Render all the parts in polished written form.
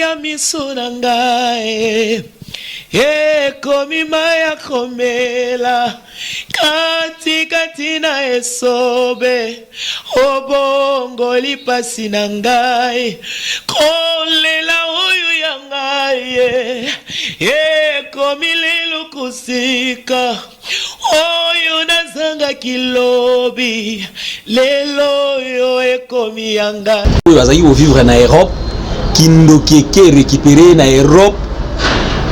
ya miso na ngai ekomi mai ya komela kati kati na esobe, obongoli pasi na ngai, kolela oyo ya ngai ekomi lelo kosika. Oyo nazangaki lobi, lelo oyo ekomi ya nga. Oyo azalaki ko vivre na Europe, kindoki eke récupérer na Europe,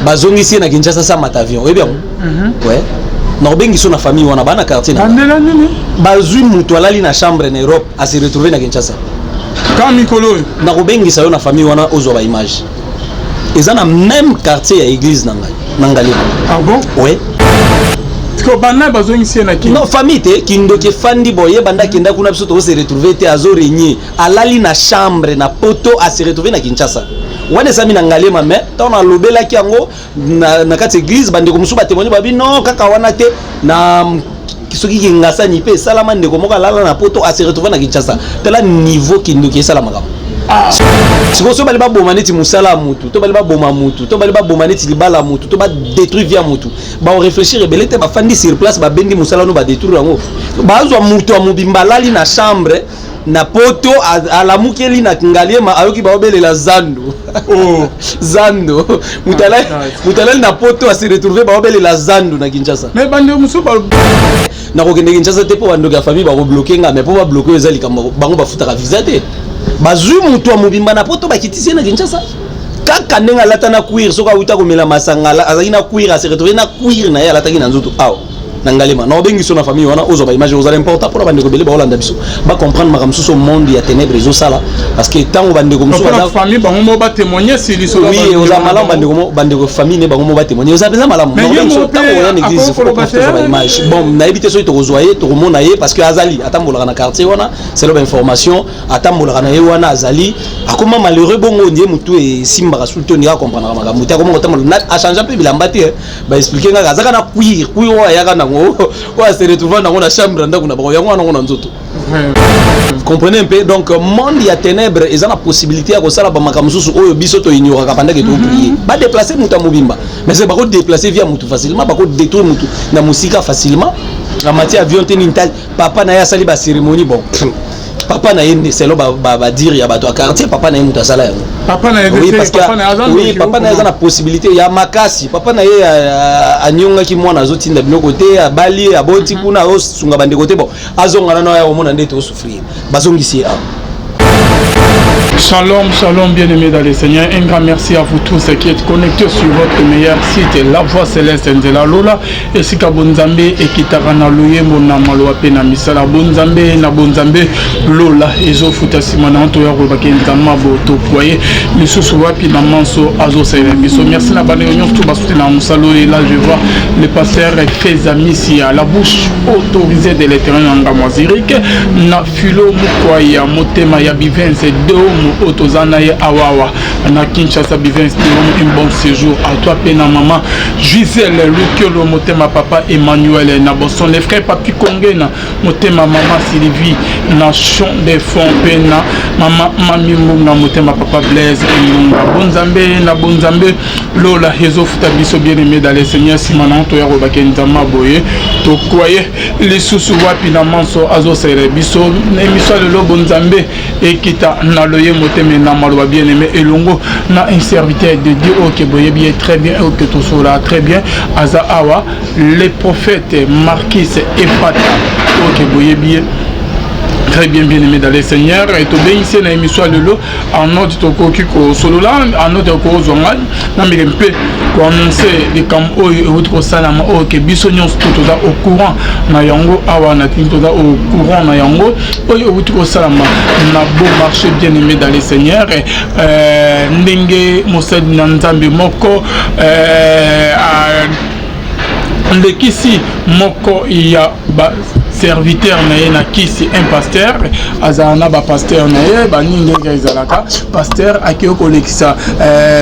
bazongisi ye na Kinshasa sa mata avion. Oyebi yango? Ouais. Nakobengi so na famille wana, bana quartier na Bandela nini? Bazwi moto alali na chambre na Europe, ase retrouver na Kinshasa. Ka mikolo oyo. Nakobengisa yo na famille wana, ozwa ba image. Eza na même quartier ya église na ngai na Ngaliema. Ah bon? Ouais. Siko banda bazongisi ye na Kini? Non, famille te. Kindoki efandi boye, banda akenda kuna, biso toko se retrouver te. Azo régner, alali na chambre na Poto, ase retrouver na Kinshasa. Wana esami na Ngaliema, mais ntango nalobelaki yango na kati église, bandeko mosusu batémoigne, babi non, kaka wana te, na soki Kingasani mpe esalama, ndeko moko alala na Poto, ase retrouver na Kinshasa. Tala niveau kindoki esala makambo. Sikoyo so bali baboma neti mosala ya mutu, to bali baboma mutu, to bali baboma neti libala ya mutu, to badétruire vie ya mutu, baoréfléchir ebele te. Bafandi sur place, babendi mosala no, badétruire yango. Bazwa mutu ya mobimba, alali na chambre na Poto, alamukeli na Ngaliema, ayoki baobelela zando. Oh. Zando, mutu alali na Poto, ase retrouve baobelela zando na Kinshasa. Mais bandeko mosusu Nakokende Kinshasa te mpo bandoki ya famille bakobloquer nga. Mais mpo babloquer oyo eza likambo, bango bafutaka visa te. Bazwi moto ya mobimba na Poto, bakitisi ye na Kinshasa kaka ndenge alata na cuir. Soki awuta komela masanga, azalaki na cuir, ase retrouve na cuir na ye alataki na nzoto awa na Ngalema. Na obengi so na famille wana, ozwa baimage. Ozala important mpona bandeko ebele baolanda biso, bacomprendre makambo mosusu monde ya ténèbre ezosala, parce que ntango bandeko mosusu Mpona famille bango mo batémoigne si lisolo. Oui, oza malamu. Bandeko mo, bandeko famille ne bango mo batémoigne, oza mpenza malamu. Mais ye mo Ntango oya na église, akoki koloba te. tozwa baimage. Bon, nayebi te soki tokozwa ye, tokomona ye, parce que azali atambolaka na quartier wana. Selon bainformation, atambolaka na ye wana. Azali akoma malheureux bongo, ndie motu esimbaka su te, ondika akomprendaka makambo te. Akoma kotambola, achange mpe bilamba te. Baexpliquer ngaka azaka na cuir, cuir oyo ayaka nango, oyo ase retrouve nango na chambre ya ndako na bango, yango wana ngo na nzoto. Comprenez un peu? Donc monde ya ténèbre eza na possibilité ya kosala bamakambo mosusu oyo biso toignoraka pendant que toprier. Badéplace moto ya mobimba, mais c'est bakodéplace via motu facilement, bakodétruire motu na mosika facilement na matière avion te. Nini tali papa na ye asali bacérémonie. Bon, papa na ye nde, selon badire ya bato ya quartier, papa na ye moto asala yango. Papa na ye? Oui, parce que Papa na ye aza oui, ndoki, papa na ye aza na possibilité ya makasi. Papa na ye anyongaki mwana, azotinda biloko te, abali, aboti kuna, azosunga bandeko te. Bon, azonga nano, aya komona nde tozosouffrir. Bazongisi ye awa. Shalom, shalom, bien-aimés dans le Seigneur. Un grand merci à vous tous qui êtes connectés sur votre meilleur site, La Voix Céleste Nzela Lola. Esika bonzambe ekitaka na loyembo, na maloba mpe na misala. Bonzambe na bonzambe lola ezofuta. Nsima na toya kolobaki Nzambe abo tokwaye lisusu wapi na manso azosalela biso. Merci na bana nyonso to basute na mosala oyo. Là, je vois le pasteur Fezamisia, la bouche autorisée de l'Éternel, na ngambo ya Zurich, na Filo Mokwaya, motema ya Bivense Deomo, oyo toza na ye awawa na Kinshasa. Bivense Deomo, un bon séjour à toi. Mpe na mama Gisèle Lukelo, motema papa Emmanuel na Boston, les frères Papi Kongena, motema mama Sylvie na Champ de Fond, mpe na mama Mami Ngunga, motema papa Blaise Ngunga. Bonzambe na bonzambe lola ezofuta biso, bien aimé dans le Seigneur. Nsima na toya kolobaki Nzambe boye tokwaye lisusu wapi na manso azosalela biso. Na émission ya lelo, bonzambe ekita na loyembo te me na maloba, bien aimé, elongo na un serviteur de Dieu oyo ke boyebi ye très bien, oyo ke tosola très bien. Aza awa, le prophète Marquis Efata, oyo ke boyebi ye très bien, bien aimé dans le Seigneur. Tobengisi ye na émission ya lelo. En note tokoki kosolola, en note okozwa ngai na meke mpe koannonce likambo oyo euti kosalama, oyo ke biso nyonso to toza au courant na yango awa na Tini. Toza au courant na yango, oyo euti kosalama na Beau Marché, bien aimé dans le Seigneur, ndenge mosali na Nzambe moko alekisi moko ya ba Serviteur na ye na kisi, un pasteur azala na bapasteur na ye banini, ndenge ezalaka, pasteur akei kolekisa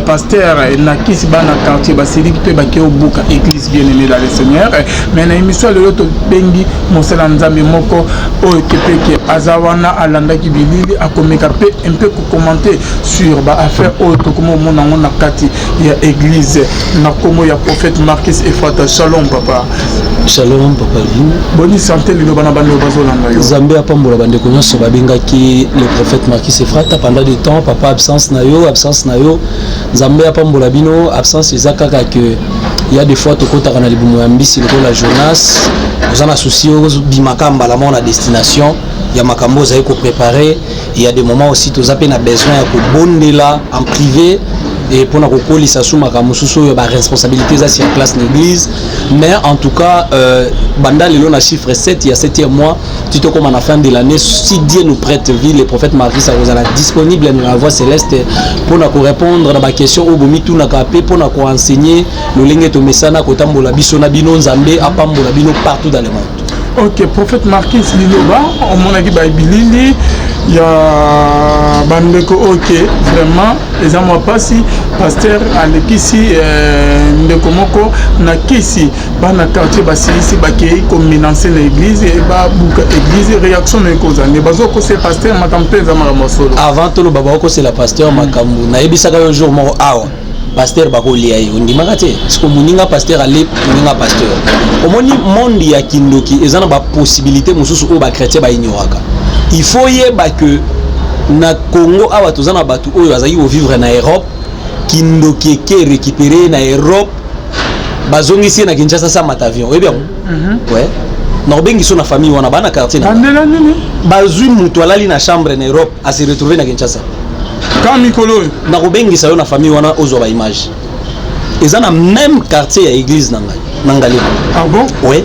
pasteur na kisi, bana quartier basiliki mpe bakei kobuka église. Bien aimé dans le Seigneur, mais na émission lelo tobengi mosala Nzambe moko oyo kepeke aza wana, alandaki bilili, akomeka mpe un peu kocommenter sur baaffaire oyo tokoma omona yango na kati ya église, na nkombo ya prophète Marcus Efrata. Shalom, papa. Shalom, papa Lin. Boni santé? Liloba na bandeko bazolanda yo. Nzambe apambola bandeko nyonso babengaki le prophète Marcus Efrata pendant du temps. Papa, absence na yo, absence na yo, Nzambe apambola bino. Absence eza kaka que ya des fois tokotaka na libumu ya mbisi lokola Jonas, oza na souci obimaka mbala moko na destination ya makambo ozali kopréparer. Il y a des moments aussi toza mpe na besoin ya kobondela en privé et mpona kokolisa su makambo mosusu oyo baresponsabilité eza sur place na église. Mais en tout cas, banda lelo na chiffre 7 ya 7e mois ti tokóma na fin de l'année, si Dieu nous prête vie, le prophète Marcus akozala disponible na La Voix Céleste mpona korépondre na baquestion oyo bomitunaka mpe mpona koenseigner lolenge tomesana kotambola biso na bino. Nzambe apambola bino partout dans le monde. Ok, prophète Marquis, liloba. Omonaki babilili ya bandeko. Ok, vraiment eza mwa mpasi. Pasteur alekisi ndeko moko na kisi, bana quartier basilisi, bakei komenacer na église, babuka église. Réaction na ekozala nde bazokosela pasteur makambo mpe eza makambo ya solo? Avant toloba bakokosela pasteur makambo, nayebisaka yo jour moko awa, pasteur bakolia ye, ondimaka te. Siko moninga pasteur ale moninga pasteur, omoni monde ya kindoki eza na bapossibilité mosusu oyo bachrétien baignoraka. Il faut yeba ke na Congo awa toza na bato oyo bazalaki kovivre na Europe, kindoki eke récupéré na Europe, bazongisi ye na Kinshasa sa mata avion. Oyebi yango? Ouais, nakobengi so na famille wana, bana quartier na Bandela nini? Bazwi moto alali na chambre na Europe, ase retrouve na Kinshasa. Ka mikolo oyo? Nakobengisa yo na famille wana, ozwa baimage. Eza na même quartier ya église na ngai na Ngaliema. Ah bon? Ouais.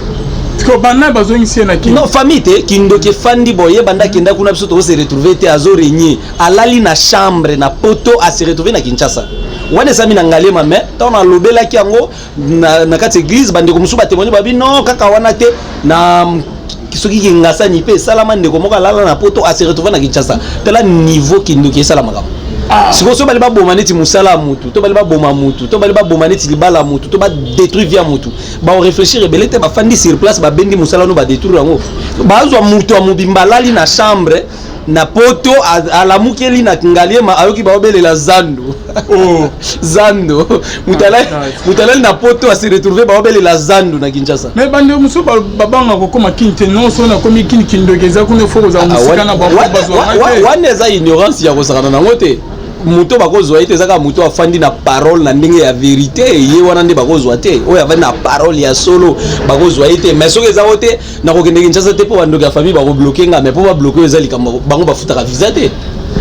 Siko banda bazongisi ye na Kini? Non, famille te. Kindoki efandi boye, banda akenda kuna, biso tozose retrouve te. Azo régner, alali na chambre na Poto, ase retrouve na Kinshasa. Wana esami na Ngaliema, mais ntango nalobelaki yango na kati ya église, bandeko mosusu batémoigne, babi non, kaka wana te, na soki Kingasani mpe esalama, ndeko moko alala na Poto, ase retrouve na Kinshasa. Tala niveau kindoki esalamaka. Sikoyo so bali baboma neti mosala ya mutu, to bali baboma mutu, to bali baboma neti libala ya mutu, to badétruire vie ya mutu, baoréfléchir ebele te. Bafandi sur place, babendi mosala no, badétruire yango, bazwa mutu ya mobimba alali na chambre na Poto, alamukeli na Ngaliema, ayoki baobelela zando. Oh. Zando, mutu alali na Poto, ase retrouve baobelela zando na Kinshasa. Mais bandeko mosusu babanga kokóma Kini te. Nyonso nakomi Kini, kindoki eza kuna, fo kozala mosika na bango, bazwanga te. Wana eza ignorance ya kosakana nango te. Moto bakozwa ye te, eza kaka moto afandi na parole na ndenge ya vérité. Ye wana nde bakozwa te. Oyo afandi na parole ya solo, bakozwa ye te. Mais soki eza o te, nakokende Kinshasa te mpo bandoki ya famille bakobloquer nga. Mais mpo babloquer oyo eza likambo, bango bafutaka visa te.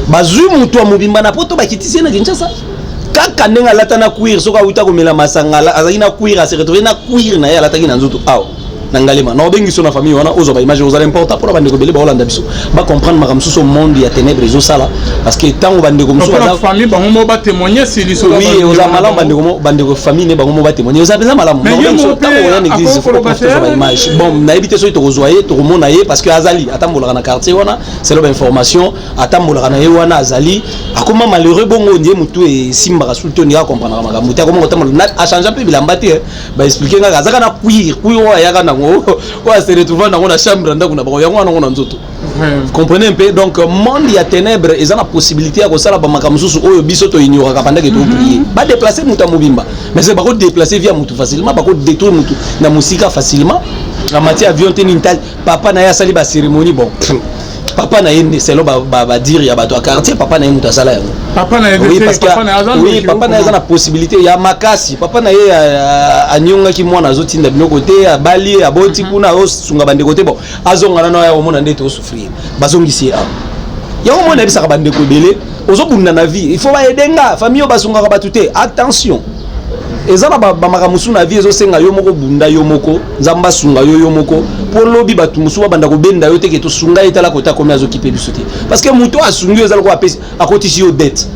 Bazwi moto ya mobimba na Poto, bakitisi ye na Kinshasa kaka ndenge alata na cuir. Soki awuta komela masanga, azalaki na cuir, ase retrouve na cuir na ye alataki na nzoto awa na Ngalema. Na obengi so na famille wana, ozwa baimage, ozala important mpona bandeko ebele baolanda biso, bacomprendre makambo mosusu monde ya ténèbre ezosala, parce que ntango bandeko mosusu Mpona famille bango mo batémoigne si lisolo. Oui, oza malamu. Bandeko mo, bandeko famille ne bango mo batémoigne, oza mpenza malamu. Mais ye moko mpe Ntango oya na église, akoki koloba te. ozwa baimage. Bon, nayebi te soki tokozwa ye, tokomona ye, parce que azali atambolaka na quartier wana. Selon bainformation, atambolaka na ye wana, azali akoma malheureux bongo, ondie motu esimbaka su te, ondie akomprendaka makambo te, akoma kotambola, achange mpe bilamba te. Baexpliquer ngaka azaka na cuir, cuir oyo ayaka nango, oyo ase retrouve nango na chambre ya ndako na bango, yango wana nango na nzoto. Comprenez un peu? Donc monde ya ténèbre eza na possibilité ya kosala bamakambo mosusu oyo biso toignoraka pendant que toprier. Badéplace moto ya mobimba, mais c'est bakodéplace vie ya motu facilement, bakodétruire motu na mosika facilement. Amati avion te, nini, tali papa na ye asali bacérémonie. Bon, papa na ye nde, selon badire ya bato ya quartier, papa na ye moto asala yango. Papa na ye? Oui, parce que Papa na ye aza oui, ndoki, papa na ye aza na possibilité ya makasi. Papa na ye anyongaki mwana, azotinda biloko te, abali, aboti kuna, azosunga bandeko te. Bon, azonga nano aya komona nde tosouffrir. Bazongisi ye awa. Yango mona yebisaka bandeko ebele, ozobunda na vie, il faut baaider nga famille oyo basungaka bato te. Attention, eza na bamakambo mosusu na vie ezosenga yo moko bunda, yo moko Nzambe asunga yo, yo moko, mpo lobi bato mosusu babanda kobenda yo te ke tosunga ye, tala kota komi azokipe biso te. Parce que moto asungi yo eza lokola apesi, akotisi yo dette.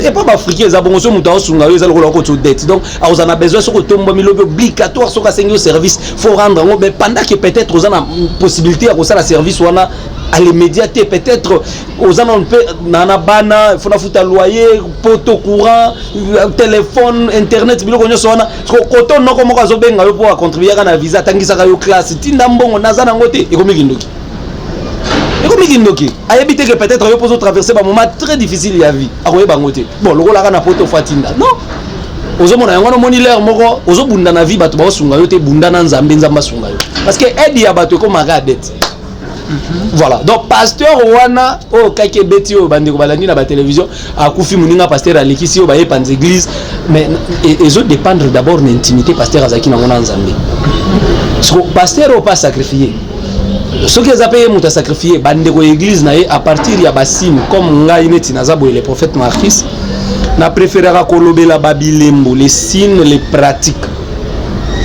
Epa baafricain eza bongo. So moto aosunga yo, eza lokola okoti odette. Donc akozala na besoin, soki otombwami lobi, obligatoire, soki asengi yo service, faut rendre yango. Mais pendant que peut-être oza na possibilité ya kosala service wana à l'immédiat te, peut-être oza nano mpe na bana, faut nafuta loyer, poto, courant, téléphone, internet, biloko nyonso wana. Koto noko moko azobenga yo mpo acontribuaka na visa, atangisaka yo classe, tinda mbongo, naza nango te. Ekomi kindoki, ekomi kindoki. Ayebi te ke peut-être yo mpo ozotraverse bamoment très difficile ya vie, akoyeba yango te. Bon, lokolaka na poto, faut atinda. Non, ozomona yango wana, omoni lere moko ozobunda na vie, bato baosunga yo te. Bunda na Nzambe, Nzambe asunga yo, parce que aide ya bato ekomaka dette. Voilà. Donc pasteur wana oyo kaki ebeti, oyo bandeko balandi na batelevizio, akufi, moninga pasteur alekisi oyo bayepanza église. Mais ezodépendre d'abord na intimité pasteur azalaki nango na Nzambe. Siko pasteur oyo pa sacrifie, soki eza mpe ye moto asacrifie bandeko ya église na ye à partir ya basigne, comme ngai neti naza boye, le prophète Marquis, na préféraka kolobela babilembo, les signes, les pratiques.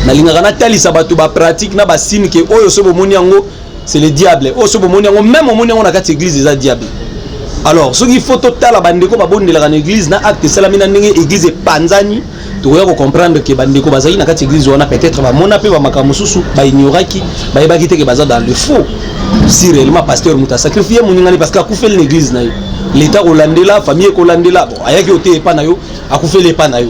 Nalingaka natalisa bato bapratique na basigne ke oyo so bomoni yango, c'est le diable. Oyo so bomoni yango, même omoni yango na kati église, eza diable. Alors soki faut totala bandeko babondelaka na église, na acte esalami, na ndenge église epanzani, tokoya kocomprendre ke bandeko bazalaki na kati église wana, peut-être bamona mpe bamakambo mosusu, baignoraki, bayebaki te ke baza dans le faux. Si réellement pasteur moto asacrifie moningani, parce que akufeli na église na ye, l'état kolandela, famille ekolandela. Bon, ayaki ote epa na yo, akufeli epa na yo,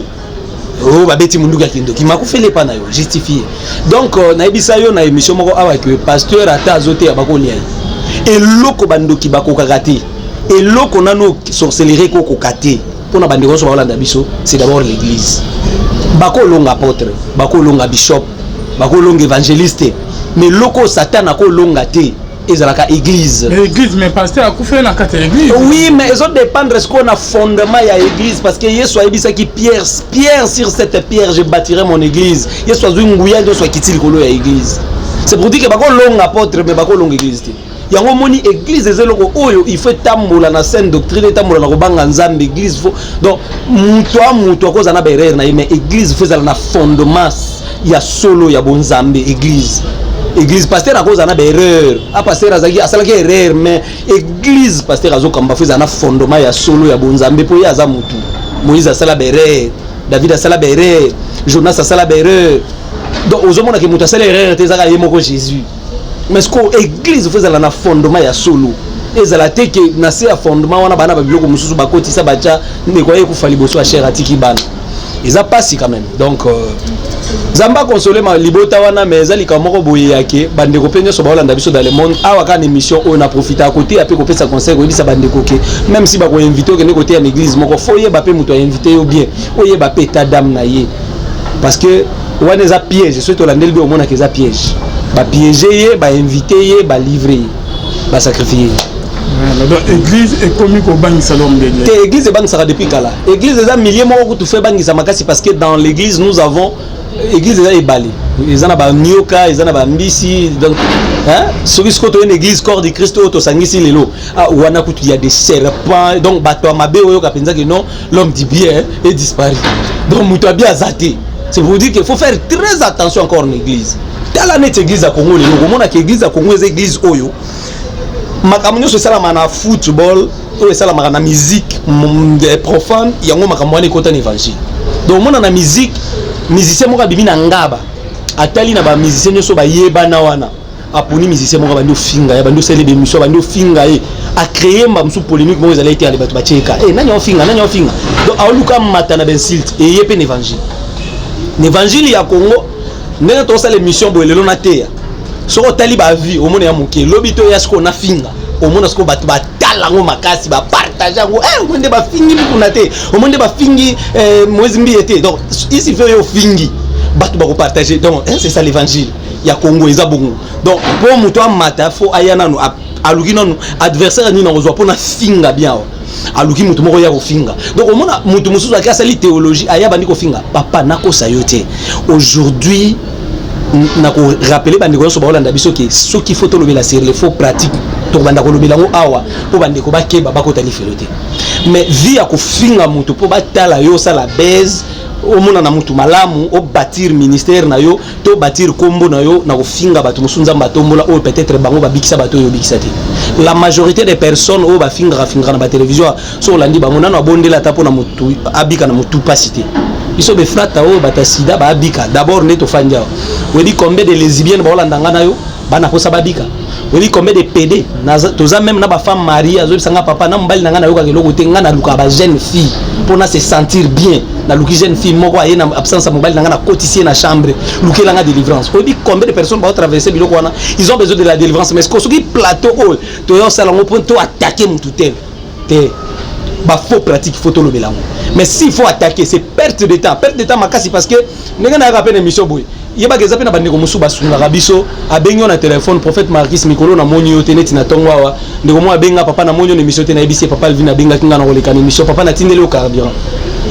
oyo babeti munduki ya kindoki, makufeli epa na yo, justifie. Donc nayebisa yo na émission moko awa ke pasteur ata azoteya, bakolia ye. Eloko bandoki bakokaka te, eloko nano sorcellerie ekokoka te, mpona bandeko nyonso bakolanda biso, c'est d'abord l'église. Bakolonga apôtre, bakolonga bishop, bakolonga évangéliste, mais eloko Satan akolonga te ezalaka église. Église, mais pasteur akufeli na kati ya église. Oui, mais ezodépendre sikoyo na fondement ya église, parce que Yesu ayebisaki Pierre: "Pierre, sur cette pierre je bâtirai mon église." Yesu azwi nguya nyonso, akiti likolo ya église. C'est pour dire que bakolonga apôtre, mais bakolonga église te. Yango omoni, église eza eloko oyo il faut etambola na saine doctrine, etambola na kobanga Nzambe. Église faut, donc moto a moto akozala na baerreur na ye, mais église faut ezala na fondement ya solo ya bonzambe. Église, pasteur akozala na baerreur, a pasteur azalaki, asalaki erreur, mais église pasteur azokamba faut ezala na fondement ya solo ya bonzambe, mpo ye aza motu. Moïse asala baerreur, David asala baerreur, Jonas asala baerreur. Donc ozomonake moto asala erreur te, ezaka ye moko Jésus. Mais siko église faut ezala na fondement ya solo, ezala te ke na se ya fondement wana bana babiloko mosusu bakotisa, batya. Ndeko aye kufa liboso ya chere, atiki bana, eza pasi quand même. Donc Nzambe akonsole ma libota wana. Mais eza likambo moko boye yake bandeko mpe nyonso baolanda biso dans le monde awa. Kaka na émission oyo na profite ya koteya mpe kopesa conseil, koyebisa bandeko ke même si bakoinvite, okende koteya na église moko, faut oyeba mpe moto ainvite yo bien, oyeba mpe état d'âme na ye, parce que wana eza piège. Soki tolandeli mpe, omonaka eza piège, bapiége ye, bainvite ye, balivre ye, basacrifie ye. Voilà, donc église ekomi kobangisa l'homme de Dieu. Te, église ebangisaka depuis kala. Église eza milieu moko kutu faut ebangisa makasi, parce que dans l'église nous avons, église eza ebale, eza na banioka, eza na bambisi. Donc hein? Soki sikoyo toye na église Corps du Christ oyo tosangisi lelo, ah, wana kutu ya des serpents. Donc bato ya mabe, oyoka mpenza ke non, l'homme du bien est disparu. Donc moto ya bien aza te. C'est pour dire qu'il faut faire très attention encore na église. Tala neti église ya Congo lelo, okomonaka église ya Congo eza église oyo makambo nyonso esalamaka na football, oyo esalamaka na musique profane. Yango makambo wana ekota na évangile. Donc omona na musique, musicien moko abimi na ngaba, atali na bamusicien nyonso bayebana wana, aponi musicien moko, abandi ofinga ye, abandi osala bémission, abandi ofinga ye, acréer mba mosusu polémique moko ezali ete ale bato batieka e nani aofinga, nani aofinga. Donc aoluka mata na bainsulte eye mpe na évangile. Na évangile ya Congo, ndenge tosala émission boye lelo, nateya, soki otali bavues, omona ya moke. Lobi to ya sikoyo nafinga, omona sikoyo bato batala yango makasi, bapartage yango. Omoi nde bafingi Mikuna te, omoi nde bafingi Moïse Mbiye te. Donc isi fe oyo ofingi, bato bakopartage. Donc c'est ça l'évangile ya Congo, eza bongo. Donc mpo moto amata, faut aya nanu, aluki nanu adversaire nini akozwa mpo na finga bien. Awa aluki moto moko ya kofinga. Donc omona moto mosusu aki asali théologie, aya bandi kofinga. Papa, nakosa yo te, aujourd'hui nakorappeler bandeko nyonso baolanda biso ke soki faut tolobela sur les faux pratique, tokobanda kolobela yango awa mpo bandeko bakeba, bakota lifelo te. Mais vie ya kofinga moto mpo batala yo, osala base, omona na mutu malamu, obâtir ministère na yo to bâtir kombo na yo na kofinga bato mosusu Nzambe atombola, oyo peut-être bango babikisa bato oyo obikisa te. La majorité des personnes oyo bafingaka fingaka na batélévision, so olandi bango, nano abondela ata mpona motu abika na motu mpasi te. Biso befrata oyo bata sida baabika d'abord. Nde tofandi awa, oyebi combien de lesbienne baolanda nga na yo, bana posa babika? Oyebi combien de PD toza? Même na bafemme mariée azoyebisa nga: "Papa, na mobali na ngai nayokaka eloko te. Ngai nalukaka bajeune fille mpona se sentir bien. Naluki jeune fille moko aye na absence ya mobali na ngai, nakotisi ye na chambre. Lukela nga délivrance." Oyebi combien de personnes baotraverse biloko wana? Ils ont besoin de la délivrance. Mais soki plateau oyo toya osala yango mpo to attaquer mutu tel te, bafaux pratique, faut tolobela yango. Mais s'il faut attaquer, c'est perte de temps, perte de temps makasi, parce que ndenge nayaka mpe na émission boye, yebaka eza mpe na bandeko mosusu basungaka biso. Abengi yo na telefone: "Prophète Markis, mikolo namoni yo te." Neti na ntongo awa, ndeko moko abenga: "Papa, namoni yo na émission te." Nayebisi ye: "Papa Alvin abengaki nga na koleka na émission. Papa, natindeli yo carburant."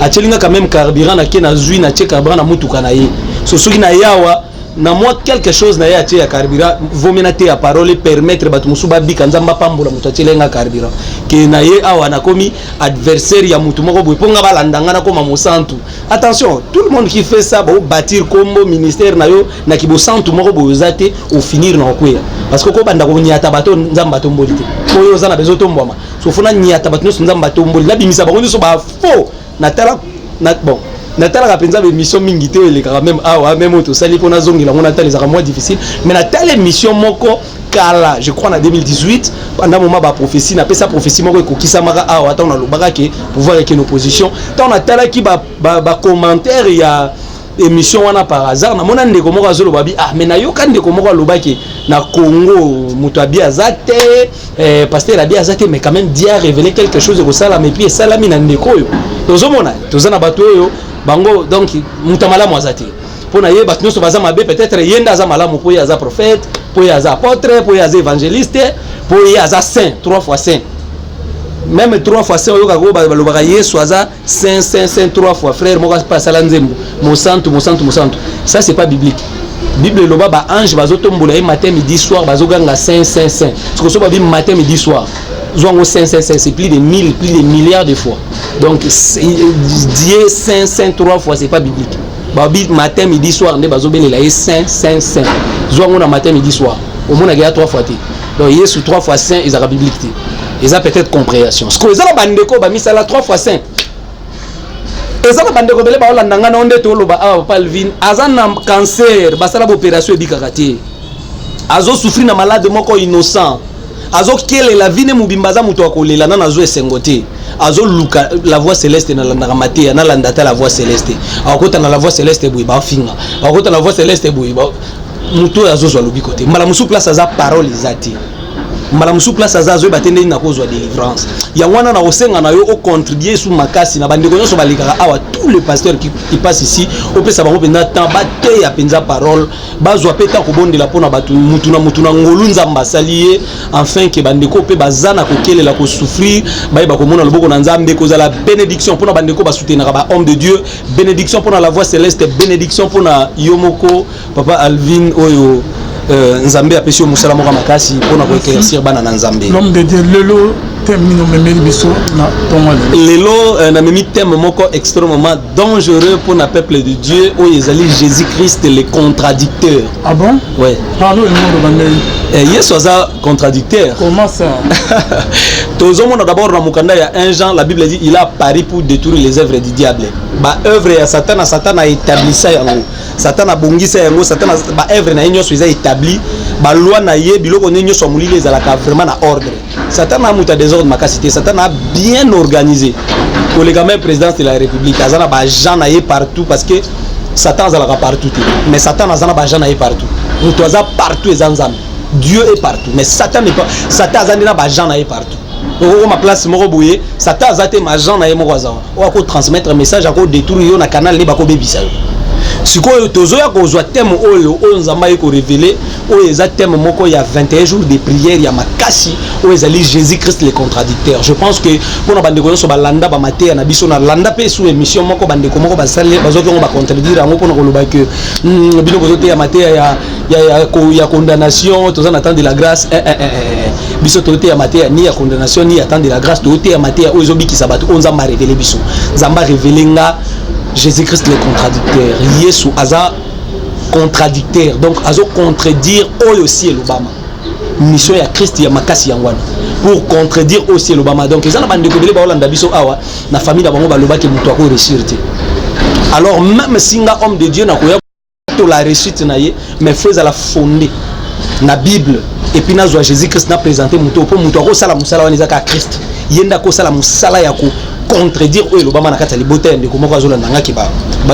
Atieli nga quand même carburant, nake nazwi, natie carburant na mutuka na ye. So soki na yawa na mwa quelque chose na ye atie ya carburant, vomi na te ya parole, permettre bato mosusu babika. Nzambe apambola moto atieli nga carburant. Ke na ye awa nakomi adversaire ya motu moko boye mpo nga balanda nga nakoma mosantu. Attention, tout le monde qui fait ça, baobâtir kombo ministère na yo na kibosantu moko boye, oza te, ofinir na okweya, parce que okobanda koniata bato Nzambe atomboli te. Oyo oza na bezo tombwama, so fona niata bato nyonso Nzambe atomboli, nabimisa bango nyonso bafaux. Natala na, bon, natalaka mpenza baémission mingi te oyo elekaka même awa, même oyo tosali mpo nazongela yango, natala ezalaka mwa difficile. Mais natala émission moko kala, je crois na 2018, pendant moment baprophétie, napesa prophétie moko ekokisamaka awa ntango nalobaka ke pouvoir ekende opposition. Ntango natalaki bacommentaire ya émission wana, par hasard namona ndeko moko azoloba bi: "Ah, mais nayoka ndeko moko alobaki na Congo moto abi aza te, pasteur abi aza te, mais quand même Dieu a révélé quelque chose ekosalama." Et puis esalami na ndeko oyo. Tozomona toza na bato oyo bango, donc moto ya malamu aza te mpo na ye, bato nyonso baza mabe. Peut-être ye nde aza malamu mpo ye aza prophète, mpo ye aza apôtre, mpo ye aza évangéliste, mpo ye aza saint, trois fois saint. Même trois fois saint, oyokaka oyo balobaka Yesu aza saint, saint, saint trois fois. Frère moko mpe asala nzembo: "Mosantu, mosantu, mosantu." Ça, c'est pas biblique. Bible eloba baange bazotombola ye matin, midi, soir, bazoganga: "Saint, saint, saint." Sikoyo so babi matin, midi, soir, zwango saint, saint, saint, c'est plus de mille, plus de milliards de fois. Donc Dieu saint, saint trois fois, c'est pas biblique. Babi matin, midi, soir nde bazobelela ye saint, saint, saint. Zwango na matin, midi, soir, omonaka ya trois fois te. Donc Yesu trois fois saint ezalaka biblique te, eza peut-être compréhension. Sikoyo eza na bandeko bamisala trois fois saint, eza na bandeko ebele baolanda nga na nde toloba awa. Papa Alvin aza na cancer, basala baopération, ebikaka te, azosouffrir na malade moko innocent, azokelela vine mobimba, aza moto akolela nano, azwa esengo te, azoluka La Voix Céleste. Nalandaka mateya, nalanda ata La Voix Céleste. Akokota na La Voix Céleste boye, bafinga. Akokota na La Voix Céleste boye, moto oyo azozwa lobiko te. Mbala mosusu place aza, parole eza te. Mbala mosusu place aza, azoyeba te ndeni nakozwa délivrance. Yango wana na kosenga na yo ocontribue su makasi na bandeko nyonso balekaka awa, tous les pasteurs qui passent ici, opesa bango mpenza temps bateya mpenza parole, bazwa mpe temps kobondela mpona bato, mutu na mutu na ngolu Nzambe asali ye, enfin ke bandeko mpe baza na kokelela, kosouffrir, bayeba komona loboko na Nzambe. Kozala bénédiction mpona bandeko basoutenaka bahomme de Dieu, bénédiction mpona La Voix Céleste, bénédiction mpona yo moko papa Alvin oyo Nzambe apesi yo mosala moko makasi mpona koéclaircir bana na Nzambe. L'homme de Dieu, lelo thème nini omemeli biso na ntongo lelo? Lelo namemi thème moko extrêmement dangereux mpona peuple de Dieu, oyo ezali Jésus Christ le contradicteur. Ah bon? Ouais. Pardon, elingi oloba ndenge? Yesu aza contradicteur. Comment ça? Tozomona d'abord na mokanda ya 1 Jean, la Bible dit: "Il a apparu pour détruire les œuvres du diable." Baœuvre ya Satan, Satan aétablisa yango, Satan abongisa yango, Satan baœuvre na ye nyonso eza établi, baloi na ye, biloko nde nyonso ya molili ezalaka vraiment na ordre. Satan a moto ya désordre makasi te. Satan a bien organisé koleka même présidence de la République. Aza na baagent na ye partout, parce que Satan azalaka partout te, mais Satan aza na baagent na ye partout. Moto aza partout eza Nzambe. Dieu est partout, mais Satan n'est pas. Satan aza nde na baagent na ye partout. Okokoma place moko boye, Satan aza te, ma agent na ye moko aza wana oyo akotransmettre message, akodétourner yo na canal nde bakobebisa yo. Sikoyo tozoya kozwa thème oyo Nzambe aye korévéler, oyo eza thème moko ya 21 jours de prière ya makasi, oyo ezali Jésus Christ le contradicteur. Je pense que mpona bandeko nyonso balanda bamateya na biso, nalanda mpe su émission moko, bandeko moko basali bazwaki yango, bacontredire yango mpona koloba ke bino bozoteya mateya ya condamnation, toza na temps de la grâce. Eh, eh, eh, eh. Biso toteya mateya ni ya condamnation ni ya temps de la grâce. Toteya mateya oyo ezobikisa bato, oyo Nzambe arévéler biso. Nzambe arévéler nga Jésus Christ le contradicteur. Yesu aza contradicteur, donc azo contredire oyo si elobama. Mission ya Christ ya makasi yango wana. Pour contredire aussi elobama. Donc eza na bandeko ebele baolanda biso awa, na famille na bango balobaki moto akoréussir te. Alors même si nga homme de Dieu nakoya to la réussite na ye, mais faut ezala fondé na Bible et puis nazwa Jésus Christ na présenter moto, mpo moto akosala mosala wana eza kaka Christ. Ye nde akosala mosala ya kocontredire oyo elobama na kati ya libota ya ndeko moko azolanda ngaki.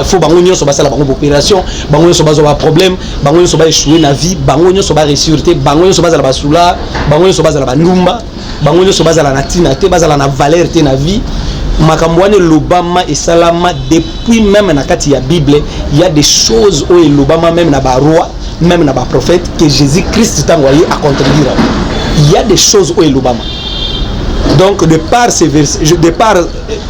Faut bango nyonso basala bango baopération, bango nyonso bazwa baproblème, bango nyonso baéchoué na vie, bango nyonso baréussir te, bango nyonso bazala basula, bango nyonso bazala bandumba, bango nyonso bazala na ntina te, bazala na valeur te na vie. Makambo wana elobama, esalama depuis même na kati ya Bible. Il y a des choses oyo elobama même na baroi, même na baprophète, que Jésus Christ ntango aye acontredire. Il y a des choses oyo elobama. Donc de par ces versets, de par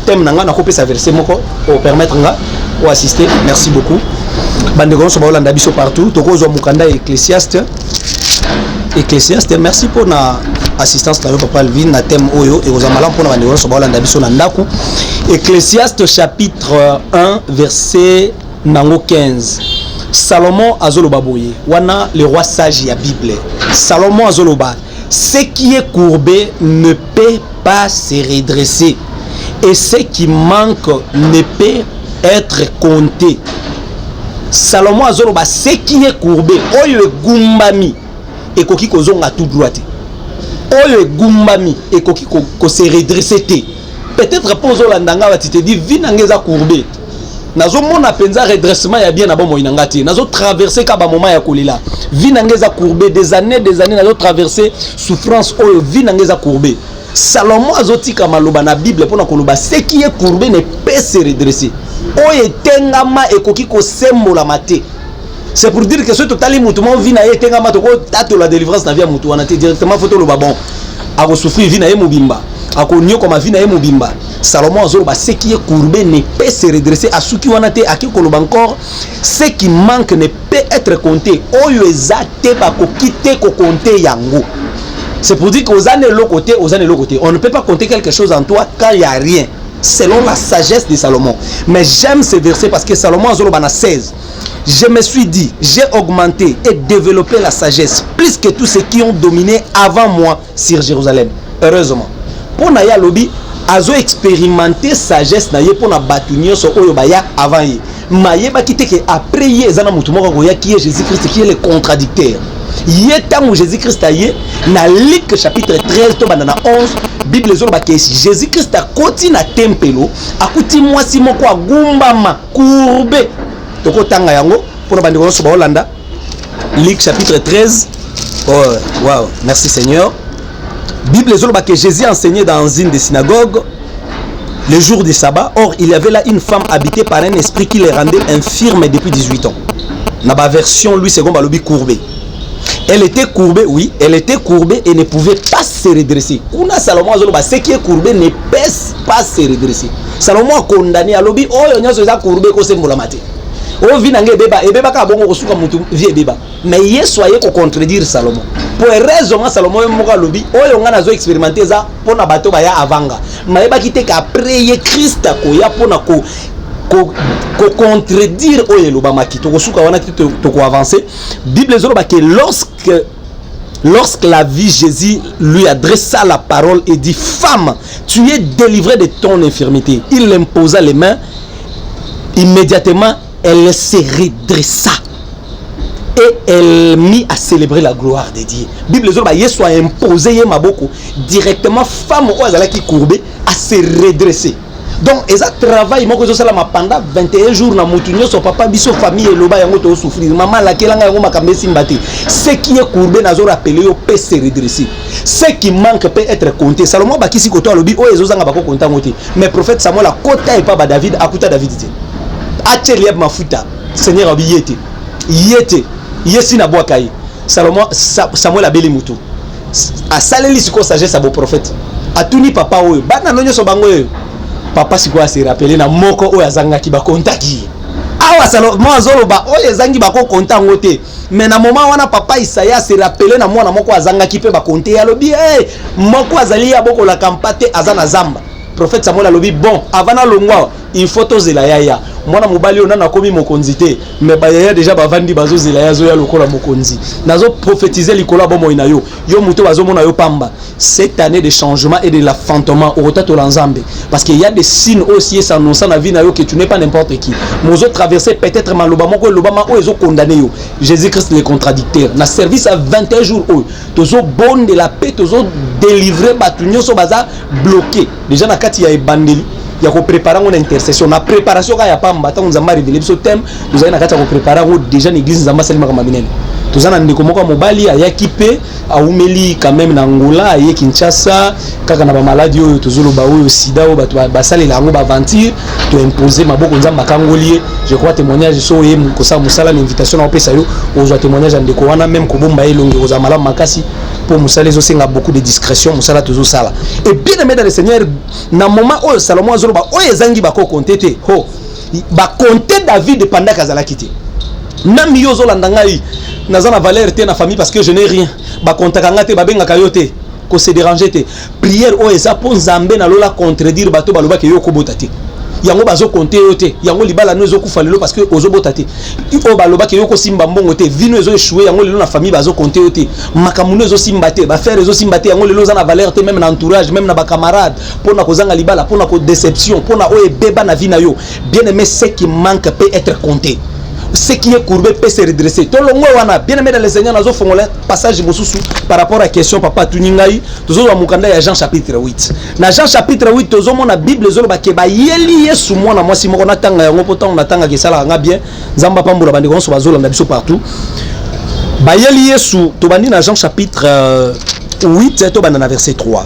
thème na nga, nakopesa verset moko opermettre nga oassister. Merci beaucoup. Bandeko nyonso baolanda biso partout, tokozwa mokanda ya Ecclésiaste. Ecclésiaste, merci mpona assistance na yo, papa Alvin, na thème oyo ekozala malamu mpona bandeko nyonso baolanda biso na ndako. Ecclésiaste chapitre 1, verset nango 15. Salomon azoloba boye wana, le roi sage ya Bible. Salomon azoloba: "Ce qui est courbé ne peut pas se redresser et ce qui manque ne peut être compté." Salomon azoloba: ce qui est courbé, oyo egumbami, ekoki kozonga tout droit te, oyo egumbami ekoki kose redresser te. Peut-être mpo ozolanda nga, bati te di vie na nga eza courbe, nazomona mpenza redressement ya bien na bomoi na nga te, nazotraverse ka bamoment ya kolela, vie na nga eza courbe, des années, des années nazotraverse souffrance oyo, vie na nga eza courbe. Salomon azotika maloba na Bible mpona koloba: ce qui est courbé ne peut se redresser, oyo etengama ekoki kosembolama te. C'est pour dire que soki totali mutu moko, vie na ye etengama, tokotatola délivrance na vie ya mutu wana te directement. Faut toloba: bon, akosouffrir vie na ye mobimba, akoniokoma vie na ye mobimba. Salomon azoloba: ce qui est courbé ne peut se redresser. Asuki wana te, ake koloba encore: ce qui manque ne peut être compté, oyo eza te, bakoki te kocompter yango. C'est pour dire que oza na eloko te, oza na eloko te. On ne peut pas compter quelque chose en toi quand il y a rien, selon la sagesse de Salomon. Mais j'aime ce verset parce que Salomon azoloba na 16: "Je me suis dit, j'ai augmenté et développé la sagesse plus que tous ceux qui ont dominé avant moi sur Jérusalem." Heureusement mpo na ye, alobi azo expérimenter sagesse na ye mpo na bato nyonso oyo baya avant ye. Mayebaki te ke après ye eza na motu moko akoyaki ye, Jésus Christ, qui est le contradicteur. Ye ntango Jésus Christ aye na Luc chapitre 13, tobanda na 11, Bible ezoloba ke Jésus Christ akoti na tempelo, akuti mwasi moko agumbama, courbe. Tokotanga yango mpona bandeko nyonso baolanda. Luc chapitre 13. Oh, wow, merci Seigneur. Bible ezoloba que Jésus enseignait dans une des synagogues le jour du sabbat. Or, il y avait là une femme habitée par un esprit qui les rendait infirme depuis 18 ans. Na ba version Louis Segond balobi courbée. Elle était courbée, oui, elle était courbée et ne pouvait pas se redresser. Kuna Salomon azoloba: ce qui est courbé ne peut pas se redresser. Salomon a condamné, alobi oyo nyonso eza courbé kosembolama te. Oyo vie na ngai ebeba, ebebaka bongo, kosuka mutu vie ebeba. Mais Yesu aye kocontredire Salomon. Po heureusement Salomon ye moko alobi: oyo ngai nazo expérimenter eza mpona bato baya avant nga. Mayebaki te qu'après ye Christ akoya mpona ko kocontredire oyo elobamaki. Tokosuka wana te, tokoavance. Bible ezoloba ke lorsque la vit, Jésus lui adressa la parole et dit: "Femme, tu es délivrée de ton infirmité." Il imposa les mains. Immédiatement, elle se redressa et elle mit à célébrer la gloire de Dieu. Bible ezoloba Yesu a imposé ye maboko, directement femme oyo azalaki courbée a se redresser. Donc eza travail moko ezosalama pendant 21 jours na mutu nyonso. Papa, biso famille eloba yango, tozosouffrir, mama alakelanga yango, makambo esimba te. Ce qui est courbé, nazorappeler yo, peut se redresser. Ce qui manque peut être compté. Salomon bakisi koto, alobi oyo ezozanga bakokonta yango te. Mais prophète Samuel akota epa ba David, akuta David te. Atie Eliab mafuta, Seigneur alobi ye te, ye te, ye si nabwaka ye. Salomon, Samuel abeli mutu, asaleli sikoyo sagesse ya boprophète, atuni papa oyo bana no nyonso bango oyo. Papa sikoyo ase rappeler na moko oyo azangaki, bakontaki ye. Awa Salomo azoloba oyo ezangi bakokonta yango te. Mais na moment wana papa Isaya ase rappeler na mwana moko azangaki mpe bakonte ye. Alobi: hey, moko azali ye abokolaka mpa te, aza na zamba. Prophète Samuel alobi: bon, avant nalongwa awa, Il faut tozela yaya. Mwana mobali oyo nanu akomi mokonzi te, mais bayaya déjà bavandi, bazozela ye azoya lokola mokonzi. Nazoprophétise likolo ya bomoi na yo, yo moto bazomona yo pamba. Cette année de changement et de l'enfantement, okotatola Nzambe, parce que y a des signes aussi s'annonçant na vie na yo que tu n'es pas n'importe qui. Mozo traverser peut-être maloba moko elobama oyo ezokondane yo. Jésus Christ le contradicteur, na service à 21 jours oyo tozobondela mpe tozodélivre bato nyonso baza bloqué déjà na kati ya ebandeli ya koprépare yango na intercession, na préparation kaka ya pamba. Ntango Nzambe arévéler biso thème, tozali na kati ya koprépare yango déjà na église. Nzambe asali makambo minene. Toza na ndeko moko ya mobali ayaki mpe awumeli quand même na Angola, aye Kinshasa kaka na bamaladi oyo tozoloba, oyo sida, oyo bato basalela yango baaventure. Toimpose maboko, Nzambe akangoli ye. Je crois témoignage so oye kosala mosala na invitation na opesa yo, ozwa témoignage ya ndeko wana. Même kobomba ye elongi kozala malamu makasi, mpo mosala ezosenga beaucoup de discrétion, mosala tozosala. Et bien aimé dans le Seigneur, na moment oyo Salomo azoloba oyo ezangi bakokonte te, ho bakonte David pendant azalaki te. Même yo ozolanda ngai, naza na valeur te na famille parce que je n'ai rien, bakontaka nga te, babengaka yo te, kose déranger te. Prière oyo eza mpo Nzambe nalola contredire bato balobaki yo okobota te, yango bazokonte yo te, yango libala no ezokufa lelo parce que ozobota te. Oyo balobaki yo kosimba mbongo te, vino ezoéchouer, yango lelo na famille bazokonte yo te. Makambo no ezosimba te, baaffaires ezosimba te, yango lelo oza na valeur te, même na entourage, même na bacamarade, mpona kozanga libala, mpona kodéception, mpona oyo ebeba na vie na yo. Bien aimé, ce qui manque peut être compté, ce qui est courbé peut se redresser. Tolongwe wana. Bien aimé dans le Seigneur, nazofongola passage mosusu par rapport à question papa atuni ngai. Tozozwa mokanda ya Jean chapitre 8. Na Jean chapitre 8, tozomona Bible ezoloba ke bayeli Yesu mwana mwasi moko. Natanga yango mpo ntango natangaka esalaka nga bien. Nzambe apambola bandeko nyonso bazolanda biso partout. Bayeli Yesu, tobandi na Jean chapitre 8, tobanda na verset 3.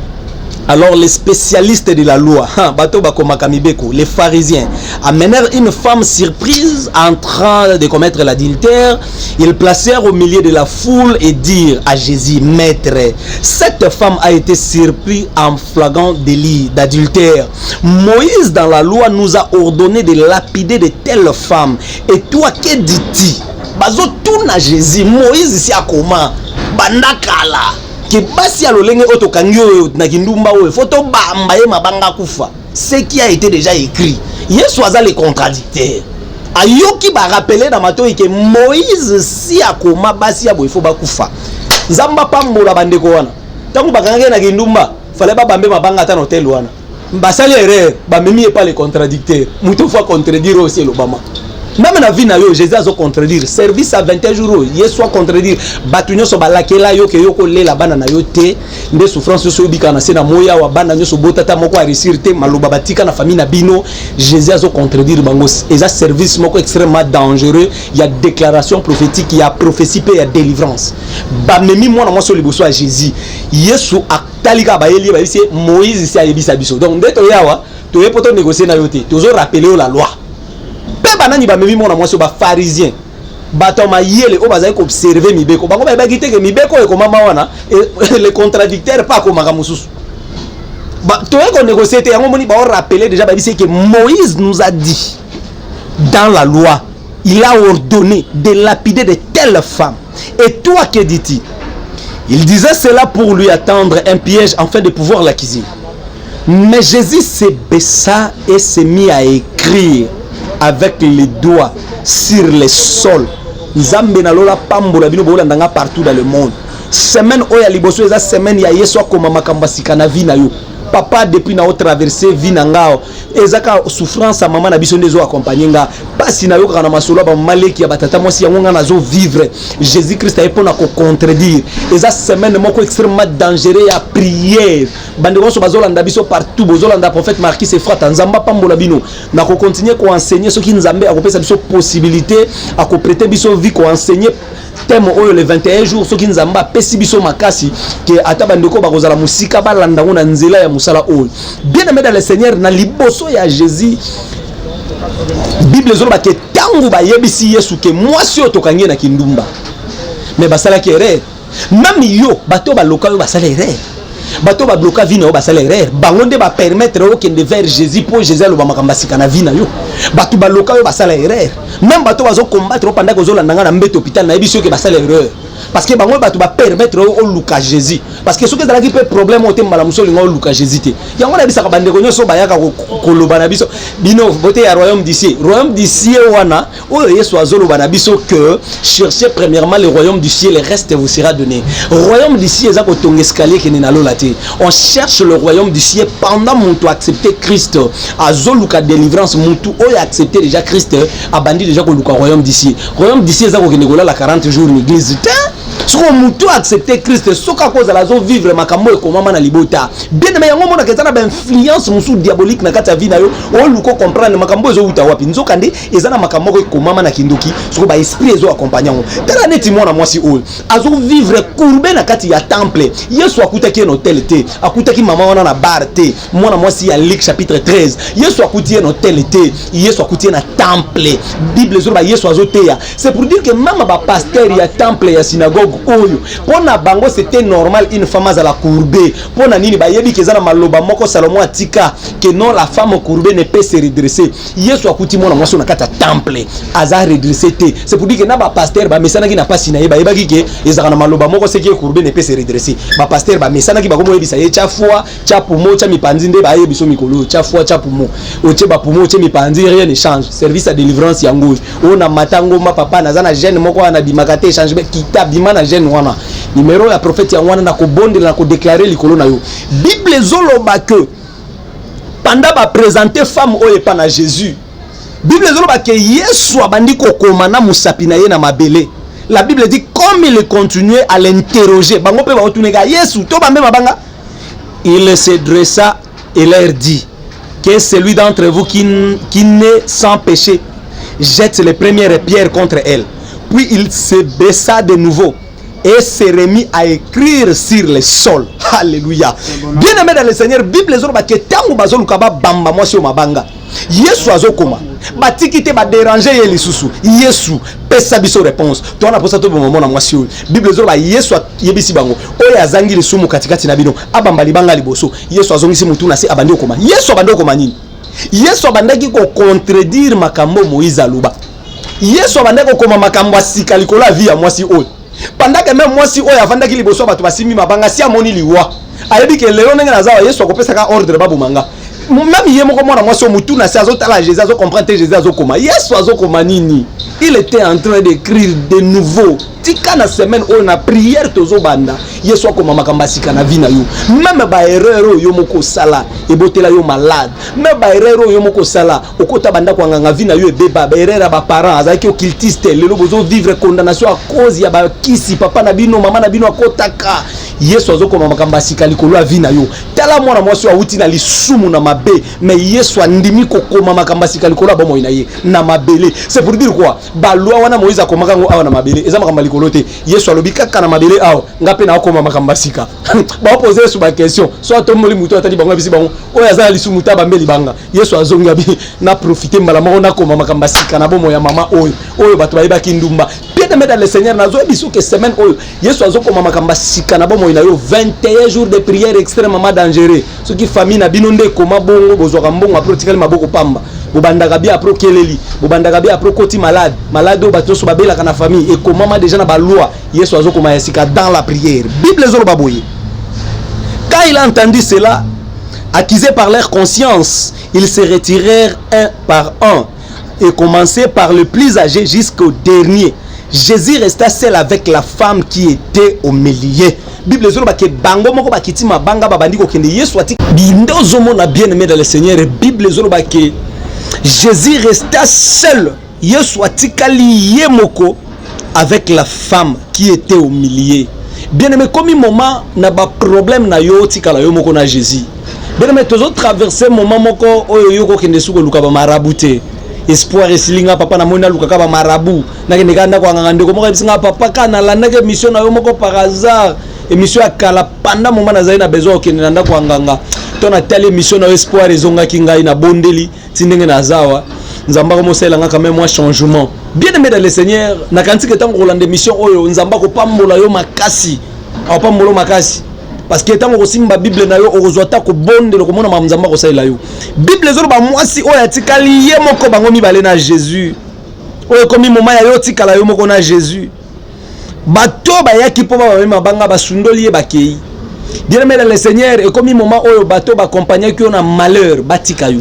Alors les spécialistes de la loi, hein, bato bakomaka mibeko, les pharisiens, amenèrent une femme surprise en train de commettre l'adultère. Ils placèrent au milieu de la foule et dirent à Jésus: «Maître, cette femme a été surprise en flagrant délit d'adultère. Moïse, dans la loi, nous a ordonné de lapider de telles femmes. Et toi, que dis-tu?» Bazotuna Jésus, Moïse si akoma banda kala ke basi ya lolenge oyo tokangi oyo na kindumba oyo, fo tobamba ye mabanga kufa, ce qui a été déjà écrit. Yesu aza le contradicteur. Ayoki barappeler na matoi ke Moïse si akoma basi ya boye fo bakufa. Nzambe apambola bandeko wana. Ntango bakangaki na kindumba, fale babambe mabanga ata na hotel wana. Basali erreur, bamemi ye pa le contradicteur. Moto fo acontredire oyo si elobama. Même na vie na yo, Jésus azocontredire. Service à 21 jours oyo, Yesu acontredire bato nyonso balakela yo ke yo kolela bana na yo te, nde souffrance nyonso oyobikaka na se na moi awa, bana nyonso botata moko aréussir te, maloba batika na famille na bino. Jésus azocontredire bango. Eza service moko extrêmement dangereux ya déclaration prophétique, ya prophétie mpe ya délivrance. Bamemi mwana mwasi oyo liboso ya Jésus. Yesu atali kaka, bayeli ye, bayebisi ye: «Moïse si ayebisa biso.» Donc nde toye awa, toye mpo tonégocie na yo te, tozorappeler yo la loi. Mpe banani bamemi mwana mwasi oyo? Bapharisien, bato ya mayele oyo bazali koobserve mibeko. Bango bayebaki te ke mibeko oyo ekomama wana, le contradicteur mpe akomaka mosusu. Toye konégocie te. Yango moni baorappeler déjà, bayebisi ke Moïse nous a dit dans la loi, il a ordonné de lapider de telles femmes. Et toi, que dis-tu?» Il disait cela pour lui attendre un piège afin de pouvoir l'accuser. Mais Jésus se baissa et se mit à écrire avec les doigts sur le sol. Nzambe nalola pambola bino bolanda nga partout dans le monde. Semaine oyo ya liboso eza semaine ya Yesu akoma makambo ya sika na vie na yo. Papa, depuis na otraverse vie na nga, eza kaka souffrance ya mama na biso nde ezoaccompagne nga. Mpasi nayokaka na masolo ya bamama leki, ya batata mwasi, yango nga nazovivre. Jésus Christ aye mpona kocontredire. Eza semaine moko extrêmement dangereux ya prière. Bandeko nyonso bazolanda biso partout, bozolanda prophète Markis Efrata, Nzambe apambola bino. Nakocontinue koenseigner soki Nzambe akopesa biso possibilité, akoprêter biso vie koenseigner thème oyo le 21 jours, soki Nzambe apesi biso makasi ke ata bandeko bakozala mosika balanda yango na nzela ya mosala oyo. Bien aimé dans le Seigneur, na liboso ya Jésus, Bible ezoloba ke ntango bayebisi Yesu ke mwasi oyo tokangi ye na kindumba, mais basalaki erreur. Même yo, bato baloka oyo basala erreur, bato babloka vie na yo basala erreur. Bango nde bapermettre okende vers Jésus mpo Jésus aloba makambo ya sika na vie na yo. Bato baloka oyo basala erreur. Même bato bazokombattre o pendant ozolanda nga na mbeto hôpital, nayebi soki basala erreur. Parce que bango bato bapermettre oyo oluka Jésus, parce que soki ezalaki mpe problème oyo te, mbala mosusu olinga oluka Jésus te. Yango nayebisaka bandeko nyonso bayaka koloba na biso: bino bote ya royaume du ciel. Royaume du ciel wana oyo Yesu azoloba na biso que cherchez premièrement le royaume du ciel, le reste vous sera donné. Royaume du ciel eza kotonga escalier ekende na lola te. On cherche le royaume du ciel pendant moto accepter Christ, azoluka délivrance. Motu oyo accepter déjà Christ abandi déjà koluka royaume du ciel. Royaume du ciel eza kokende kolala 40 jours na église te. Soki motu accepte Christ, soki akozala azovivre makambo ekomama na libota, bien aimé, yango omonaka eza na bainfluence mosusu diabolique na kati ya vie na yo. Oluka comprendre makambo ezowuta wapi. Nzoka nde eza na makambo moko ekomama na kindoki, soki baesprit ezoaccompagne yango. Tala neti mwana mwasi oyo azovivre courbe na kati ya temple. Yesu akutaki ye na autel te, akutaki mama wana na bar te. Mwana mwasi ya Luc chapitre 13, Yesu akuti ye na autel te, Yesu akuti ye na temple. Bible ezoloba Yesu azoteya. C'est pour dire que mama bapasteur ya temple, ya synagogue oyo, mpo na bango c'était normal une femme azala courbe. Mpo na nini? Bayebi ke eza na maloba moko Salomo atika que non, la femme courbée ne peut se redresser. Yesu akuti mwana mwasi oyo na kati ya temple, aza redressé te. C'est pour dire que na bapasteur bamesanaki na pasi na ye, bayebaki ke ezalaka na maloba moko, ce qui est courbé ne peut se redresser. Bapasteur bamesanaki, bakomoyebisa ye: tya foi, tya poumon, tya mipanzi. Nde bayebi so mikolo oyo, tya foi, tya poumon, otie bapoumon, otie mipanzi, rien ne change. Service ya délivrance yango oyo na mata ngomba. Papa, naza na gêne moko wana, nabimaka te, change kita, bima na gêne wana. Numero ya prophète yango wana, na kobondela, na kodéclarer likolo na yo. Bible ezoloba que pendant baprésente femme oyo epa na Jésus, Bible ezoloba ke Yesu abandi kokoma na mosapi na ye na mabele. La Bible dit, comme il continuait à l'interroger, bango mpe baotuneka Yesu to bambe mabanga, il se dressa et leur dit que celui d'entre vous qui n'est sans péché jette les premières pierres contre elle. Puis il se baissa de nouveau et se remit à écrire sur le sol. Alléluia! Bien aimé dans le Seigneur, Bible ezoloba ke ntango bazoluka babamba mwasi oyo mabanga, Yesu azokoma. Batiki te, badéranger ye lisusu: Yesu, pesa biso réponse, to wana mposa toboma mwana mwasi oyo. Bible ezoloba Yesu ayebisi bango: oyo azangi lisumu katikati na bino abamba libanga liboso. Yesu azongisi mutu na se, abandi okoma. Yesu abandi okoma nini? Yesu abandaki kocontredire makambo Moïse aloba. Yesu abandaki kokoma makambo ya sika likolo ya vie ya mwasi oyo, pendant que même mwasi oyo avandaki liboso ya bato basimbi mabanga, si amoni liwa, ayebi ke lelo ndenge naza wa, Yesu akopesaka ordre baboma nga. Même ye moko mwana mwasi oyo, mutu na se, azotala Jésus, azocomprendre te. Jésus azokoma, Yesu azokoma nini? Il était en train d'écrire de nouveau. Tika na semaine oyo, na prière tozobanda, Yesu akoma makambo ya sika na vie na yo. Même baerreur oyo yo moko osala ebotela yo malade, même baerreur oyo yo moko osala okota bandako ya nganga, vie na yo ebeba, baerreur ya baparent, azalaki occultiste, lelo bozovivre condamnation à cause ya bakisi papa na bino, mama na bino akotaka, Yesu azokoma makambo ya sika likolo ya vie na yo. Tala mwana mwasi oyo awuti na lisumu, na mabe, mais Yesu andimi kokoma makambo ya sika likolo ya bomoi na ye na mabele. C'est pour dire quoi? Baloi wana Moïse akomaka yango awa na mabele, eza makambo ya likolo te. Yesu alobi kaka na mabele awa, nga mpe naokoma makambo ya sika. Baopose Yesu baquestion, so atomboli motu, atali bango, abisi bango: oyo aza na lisumu te abambe libanga. Yesu azongi, abi na profite mbala moko, nakoma makambo ya sika na bomoi ya mama oyo, oyo bato bayebaki ndumba. Bien aimé dans le Seigneur, nazoyebi soki semaine oyo Yesu azokoma makambo ya sika na bomoi na yo. 21 jours de prière extrêmement dangereux. Soki famille na bino nde ekoma bongo, bozwaka mbongo, après otikali maboko pamba, bobandaka bien, après okeleli, bobandaka bien, après okoti malade, malade oyo bato nyonso babelaka na famille, ekomama déjà na baloi, Yesu azokoma ya sika dans la prière. Bible ezoloba boye: quand il a entendu cela, accusés par leur conscience, ils se retirèrent un par un et commençaient par le plus âgé jusqu'au dernier. Jésus resta seul avec la femme qui était au milieu. Bible ezoloba ke bango moko bakiti mabanga, babandi kokende, Yesu ati binde. Ozomona, bien aimé dans le Seigneur, Bible ezoloba ke Jésus resta seul, Yesu atikali ye moko avec la femme qui était au milieu. Bien aimé, komi moment na baproblème na yo, otikala yo moko na Jésus. Bien aimé, tozotraverse moment moko oyo yo kokende suki koluka bamarabu te. Espoir esili nga, papa, namoni nalukaka bamarabu, nakende kaka ndako ya nganga. Ndeko moko ayebisi nga: papa, kaka nalandaki émission na yo moko par hasard, émission ya kala, pendant moment nazali na besoin kokende na ndako ya nganga to natali émission na yo, espoir ezongaki ngai, nabondeli ti ndenge naza awa, Nzambe akomosalela nga quand même mwa changement. Bien aimé dans le Seigneur, nakanisi ke ntango kolanda émission oyo, Nzambe akopambola yo makasi, akopambola yo makasi, parce que ntango okosimba Bible na yo, okozwa ata kobondela, okomona makambo Nzambe akosalela yo. Bible ezoloba mwasi oyo atikali ye moko, bango mibale na Jésus. Oyo ekomi moment ya yo otikala yo moko na Jésus. Bato bayaki mpo babame mabanga, basundoli ye, bakei. Bien aimé dans le Seigneur, ekomi moment oyo bato baaccompagnaki yo na malheur batika yo.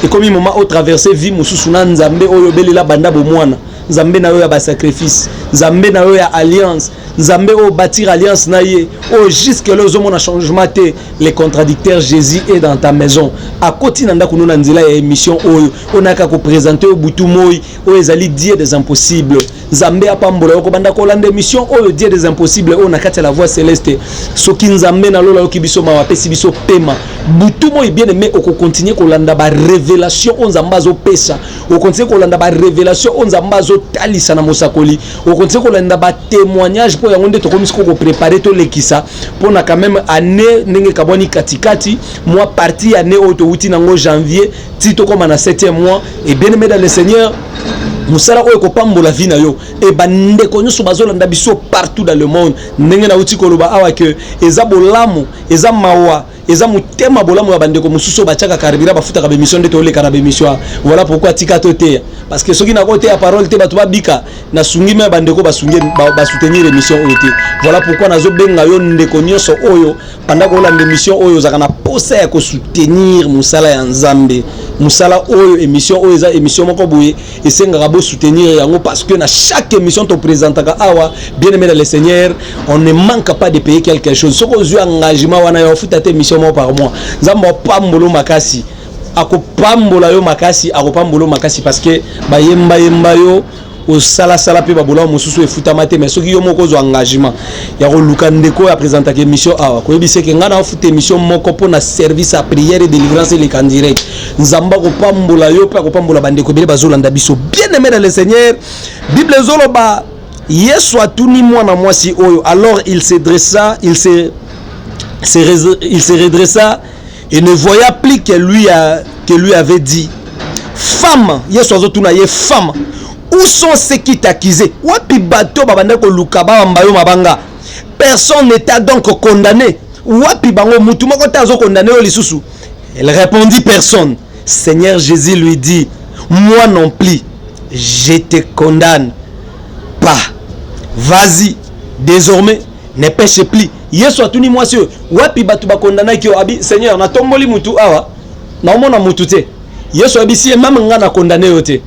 Ekomi moment oyo traverse vie mosusu na Nzambe oyo obelela banda bomwana, Nzambe na yo ya basacrifice, Nzambe na yo ya alliance, Nzambe oyo bâtir alliance na ye, oyo jusque là ozomona changement te. Le contradicteur Jésus est dans ta maison, akoti na ndako no na nzela ya émission oyo oyo nayaka koprésente oyo butu moi oyo ezali Dieu des impossibles. Nzambe apambola yo kobanda kolanda émission oyo Dieu des impossibles oyo na kati ya La Voix Céleste. Soki Nzambe na lola ayoki biso mawa, apesi biso pema, butu moi, bien aimé, okocontinue kolanda barévélation oyo Nzambe azopesa, okontinue kolanda barévélation oyo Nzambe azotalisa na mosakoli, okontinue kolanda batémoignage, mpo yango nde tokomi sikoyo koprépare tolekisa mpona quand même année ndenge ekabwani katikati, mwa partie ya année oyo towuti nango janvier ti tokóma na 7e mois. Et bien aimé dans le Seigneur, mosala oyo ekopambola vie na yo e bandeko nyonso bazolanda biso partout dans le monde. Ndenge nauti koloba awa ke eza bolamu, eza mawa, eza motema bolamu ya bandeko mosusu oyo batiaka carburant, bafutaka bémission nde toleka na bémission. Voilà pourquoi tika toteya, parce que soki nakoteya parole te, bato babika nasungi me bandeko basungi basoutenir émission oyo te. Voilà pourquoi nazobenga yo, ndeko nyonso oyo pendant kolanda émission oyo ozalaka na posa ya kosoutenir mosala ya Nzambe, mosala oyo, émission oyo eza émission moko boye esengaka bosoutenir yango, parce que na chaque émission toprésentaka awa, bien aimé dans le Seigneur, on ne manque pas de payer quelque chose. Soki ozwi engagement wana ya ofuta te émission moko par mois, Nzambe apambolo makasi, akopambola yo makasi, akopambola yo makasi, parce que bayembayemba yo, osalasala mpe babolamu mosusu efutama te. Mais soki yo moko ozwa engagement ya koluka ndeko oyo apresentaka émission awa, koyebisa eke ngai na ofuta émission moko mpona service ya prière et délivrance eleka en direct, Nzambe akopambola yo mpe akopambola bandeko ebele bazolanda biso. Bien aimé dans le Seigneur, Bible ezoloba, Yesu atuni mwana mwasi oyo: alors il se redressa et ne voyant plus que lui avait dit: femme, Yesu azotuna ye: femme, où sont ceux qui t'accusaient? Wapi bato babanda koluka babamba yo mabanga? Personne ne t'a donc condamné? Wapi bango? Mutu moko te azokondamne yo lisusu? Elle répondit: personne, Seigneur. Jésus lui dit: moi non plus, je te condamne pas. Vas-y, désormais ne pêche plus. Yesu atuni mwasi oyo: wapi bato bakondanaki yo? Abi: Seigneur, natomboli mutu awa, naomona mutu te. Yesu ayebisi ye: même nga nakondane yo te,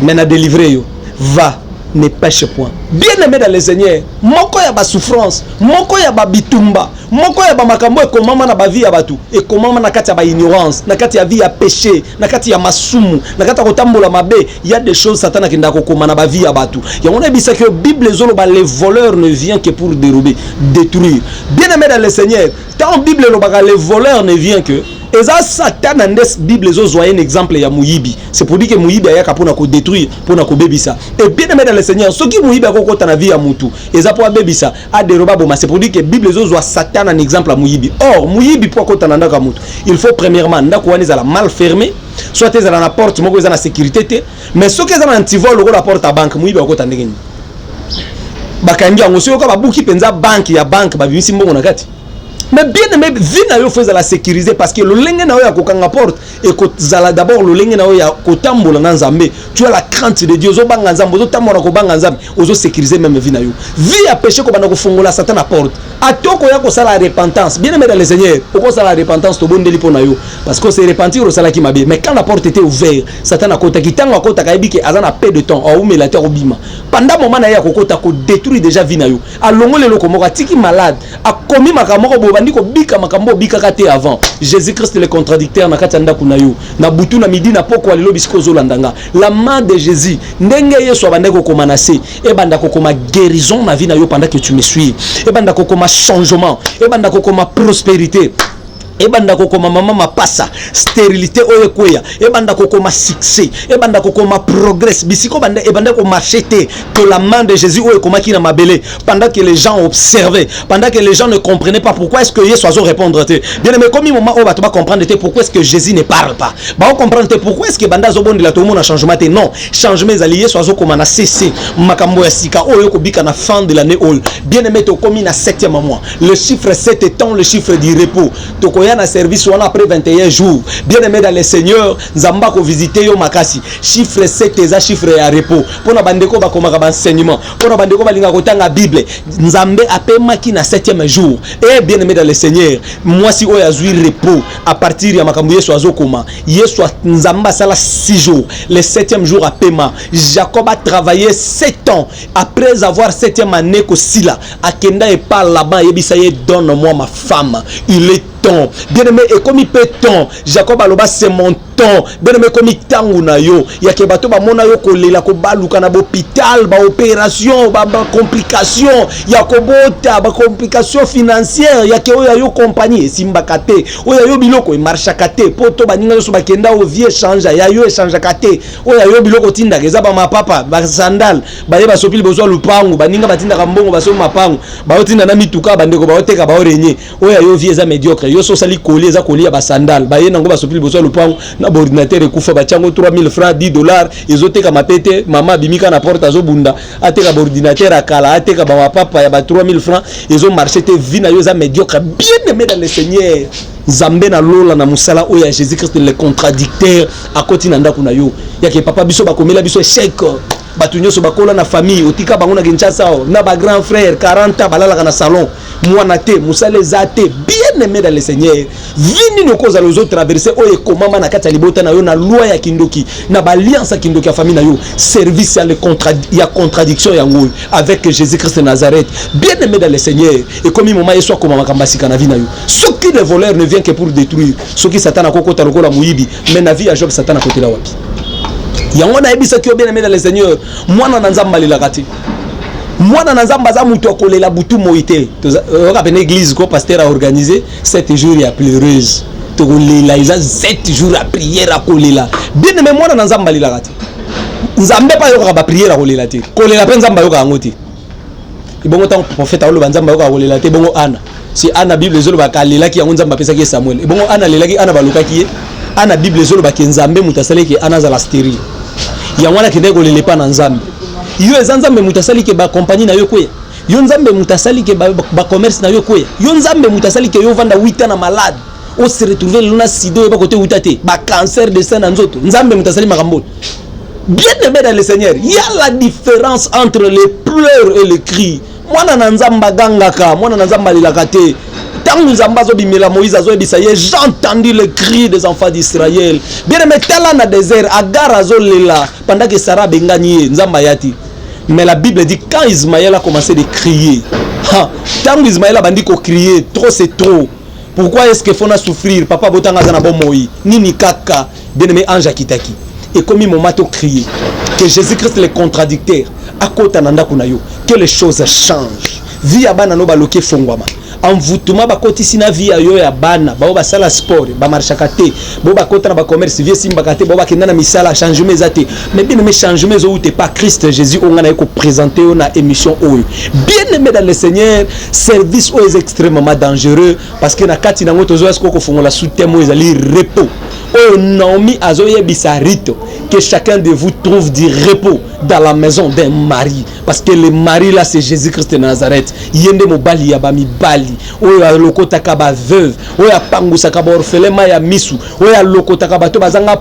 mais na délivre yo. Va, ne pêche point. Bien aimé dans le Seigneur, moko ya basouffrance, moko ya babitumba, moko ya bamakambo ekomama na bavie ya bato, ekomama na kati ya baignorance, na kati ya vie ya péché, na kati ya masumu, na kati ya kotambola mabe. Ya des choses Satan akendaka kokoma na bavie ya bato. Yango nayebisaki yo, Bible ezoloba: le voleur ne vient que pour dérober, détruire. Bien aimé dans le Seigneur, ntango Bible elobaka le voleur ne vient que, eza Satana nde Bible ezozwa ye un exemple ya moyibi. C'est pour dire que moyibi ayaka mpona kodétruire, mpona kobebisa. Et bien aimé dans le Seigneur, soki moyibi akokota na vie ya mutu, eza mpo abebisa, adéroba, aboma. C'est pour dire que Bible ezozwa Satana na exemple ya moyibi. Or moyibi, mpo akota na ndako ya mutu, il faut premièrement ndako wana ezala mal fermé, soit ezala na porte moko eza na sécurité te. Mais soki eza na antivol lokola porte ya banque, moyibi akota ndenge nini? Bakangi yango, soki oyoka babuki mpenza banque ya banque, babimisi mbongo na kati. Mais bien aimé, vie na yo faut ezala sécurisé, parce que lolenge na yo ya kokanga porte ekozala d'abord lolenge na yo ya kotambola na Nzambe. Tu as la crainte de Dieu, ozobanga Nzambe, ozotambola kobanga Nzambe, ozosécuriser même vie na yo. Vie ya péché, kobanda kofongola Satan na porte, ate okoya kosala repentance. Bien aimé dans le Seigneur, okosala repentance, tobondeli mpo na yo, parce que ose repentir, osalaki mabe. Mais quand la porte était ouverte, Satan akotaki. Ntango akotaka, ayebi ke aza na peu de temps, aumela te, akobima. Pendant moment na ye akokota, kodétruire déjà vie na yo, alongoli eloko moko, atiki malade, akomi makambo moko boye, obandi kobika makambo obikaka te avant. Jésus Christ le contradicteur na kati ya ndako na yo, na butu, na midi, na pokwa, lelo bisika ozolanda nga, la main de Jésus, ndenge Yesu abandaki kokoma na se, ebanda kokoma guérison na vie na yo pendant que tu me suis, ebanda kokoma changement, ebanda kokoma prospérité, ebanda kokoma mama mapasa, stérilité oyo ekweya, ebanda kokoma succès, ebanda kokoma progrès bisika banda ebanda komarche te. Que la main de Jésus oyo ekomaki na mabele pendant que les gens observaient, pendant que les gens ne comprenaient pas pourquoi est-ce que Yesu azo répondre te. Bien aimé, komi moment oyo bato bacomprendre te pourquoi est-ce que Jésus ne parle pas, bakocomprendre te pourquoi est-ce que banda azobondela, tomona changement te. Non, changement ezali, Yesu azokoma na cc makambo ya sika oyo ekobika na fin de l'année oyo. Bien aimé, tokomi na septième mois, le chiffre 7 étant le chiffre du repos. Tokoya. Okoya na service wana après 21 jours. Bien aimé dans le Seigneur, Nzambe akovisite yo makasi. Chiffre 7 eza chiffre ya repos mpona bandeko bakomaka baenseignement, mpona bandeko balingaka kotanga Bible. Nzambe apemaki na 7e jour. E bien aimé dans le Seigneur, mwasi oyo azwi repos à partir ya makambo Yesu azokoma. Yesu, Nzambe asala 6 jours, le 7e jour apema. Jacob a travaillé 7 ans. Après avoir 7e année kosila, akenda epa Laban, ayebisa ye: "Donne moi ma femme, il est temps." Bien aimé, ekomi mpe temps. Jacob aloba: "C'est mon temps." Bien aimé, ekomi ntango na yo yake. Bato bamona yo kolela, kobaluka na bahôpital, baopération, bacomplication ya kobota, bacomplication financière yake oyo ya yo compagnie esimbaka te, oyo ya yo biloko emarchaka te, mpo to baninga nyonso bakenda, oyo vie echange, ya yo echangeaka te. Oyo ya yo biloko otindaka eza bamapapa, basandale, baye basopi liboso ya lupangu. Baninga batindaka mbongo, basopi mapangu, baotinda na mituka, bandeko baoteka, baorenye. Oyo ya yo vie eza médiocre. Yo so osali koli, eza koli ya basandale, baye nango, basopi liboso ya lupangu, na baordinateur ekufa, batiango 3000 francs, 10 dollars, ezotekama pe te. Mama abimika na porte, azobunda, ateka baordinateur ya kala, ateka bamapapa ya ba 3000 francs, ezomarche te. Vie na yo eza médiocre. Bien aimé dans le Seigneur, Nzambe na lola, na mosala oyo ya Jésus Christ le contradicteur, akoti na ndako na yo yake. Papa, biso bakomela biso échec. Bato nyonso bakola na famille, otika bango na Kinshasa na bagrand frère, 40 ans balalaka na salon, mwana te, mosala eza te. Bien aimé dans le Seigneur, vie nini okozala ozotraverse oyo ekomama na kati ya libota na yo, na loi ya kindoki, na baalliance ya kindoki ya famille na yo? Service ya contradiction yango oyo avec Jésus Christ de Nazareth. Bien aimé dans le Seigneur, ekomi moma Yesu akoma makambo ya sika na vie na yo. Soki le voleur ne vient que pour détruire, soki Satan akokota lokola moyibi, mais na vie ya Job, Satan akotela wapi? Yango nayebisaki yo, bien aimé dans le Seigneur, mwana na Nzambe alelaka te. Mwana na Nzambe aza moto akolela butu moi te. Oyoka pene église ko pasteur aorganiser 7 jours ya pleureuse, tokolela, eza 7 jours ya prière akolela. Bien aimé, mwana na Nzambe alelaka te. Nzambe mpe ayokaka baprière akolela te. Kolela mpe Nzambe ayokaka yango te. Ebongo ntango prophète aoloba Nzambe ayokaka kolela te, ebongo Ana? Si Ana, Bible ezolobaka alelaki, yango Nzambe apesaki ye Samuel. Ebongo Ana alelaki, Ana balukaki ye. Ana, Bible ezolobaki Nzambe moto asalaki Ana azala stérile, yango wana akendaki kolela epa na Nzambe. Yo, eza Nzambe moto asali ke bacompagnie na yo ekweya? Yo, Nzambe moto asali ke bacommerce na yo ekweya? Yo, Nzambe moto asali ke yo ovanda 8 ans na malade, ose retrouve lelo na sida, oyeba kote wuta te, bacancer de sein na nzoto? Nzambe moto asali makambo oyo? Bien aimé dans le Seigneur, il y a la différence entre les pleurs et les cris. Mwana na Nzambe agangaka, mwana na Nzambe alelaka te. Ntango Nzambe azobimela Moïse, azoyebisa ye: "J'ai entendu le cri des enfants d'Israël." Bien aimé, tala na désert, Agar azolela pendant que Sara abengani ye, Nzambe aya te. Mais la Bible dit, quand Ismaël a commencé de crier, ntango Ismaël abandi kocrier: "Trop, c'est trop, pourquoi est ce que faut na souffrir? Papa botanga aza na bomoi nini kaka?" Bien aimé, ange akitaki. Ekomi moment to crier que Jésus Christ le contradicteur akota na ndako na yo, que les choses changent. Vie ya bana no baloki efongwama, envoûtement bakotisi na vie ya yo ya bana bao basala sport, bamarchaka te, bao bakota na bacommerce, vie esimbaka te, bao bakenda na misala, changement eza te. Mais bien aimé, changement ezouta pa Christ Jésus oyo ngai naye koprésente yo na émission oyo. Bien aimé dans le Seigneur, service oyo eza extrêmement dangereux, parce que na kati nango tozoya sikoyo kofongola sous-thème oyo ezali repos, oyo Naomi azoyebisa Ruth: "Que chacun de vous trouve du repos dans la maison d'un mari", parce que le mari là, c'est Jésus Christ de Nazareth. Ye nde mobali ya bamibali, oyo alokotaka baveuve, oyo apangusaka baorphelin mai ya misu, oyo alokotaka bato bazanga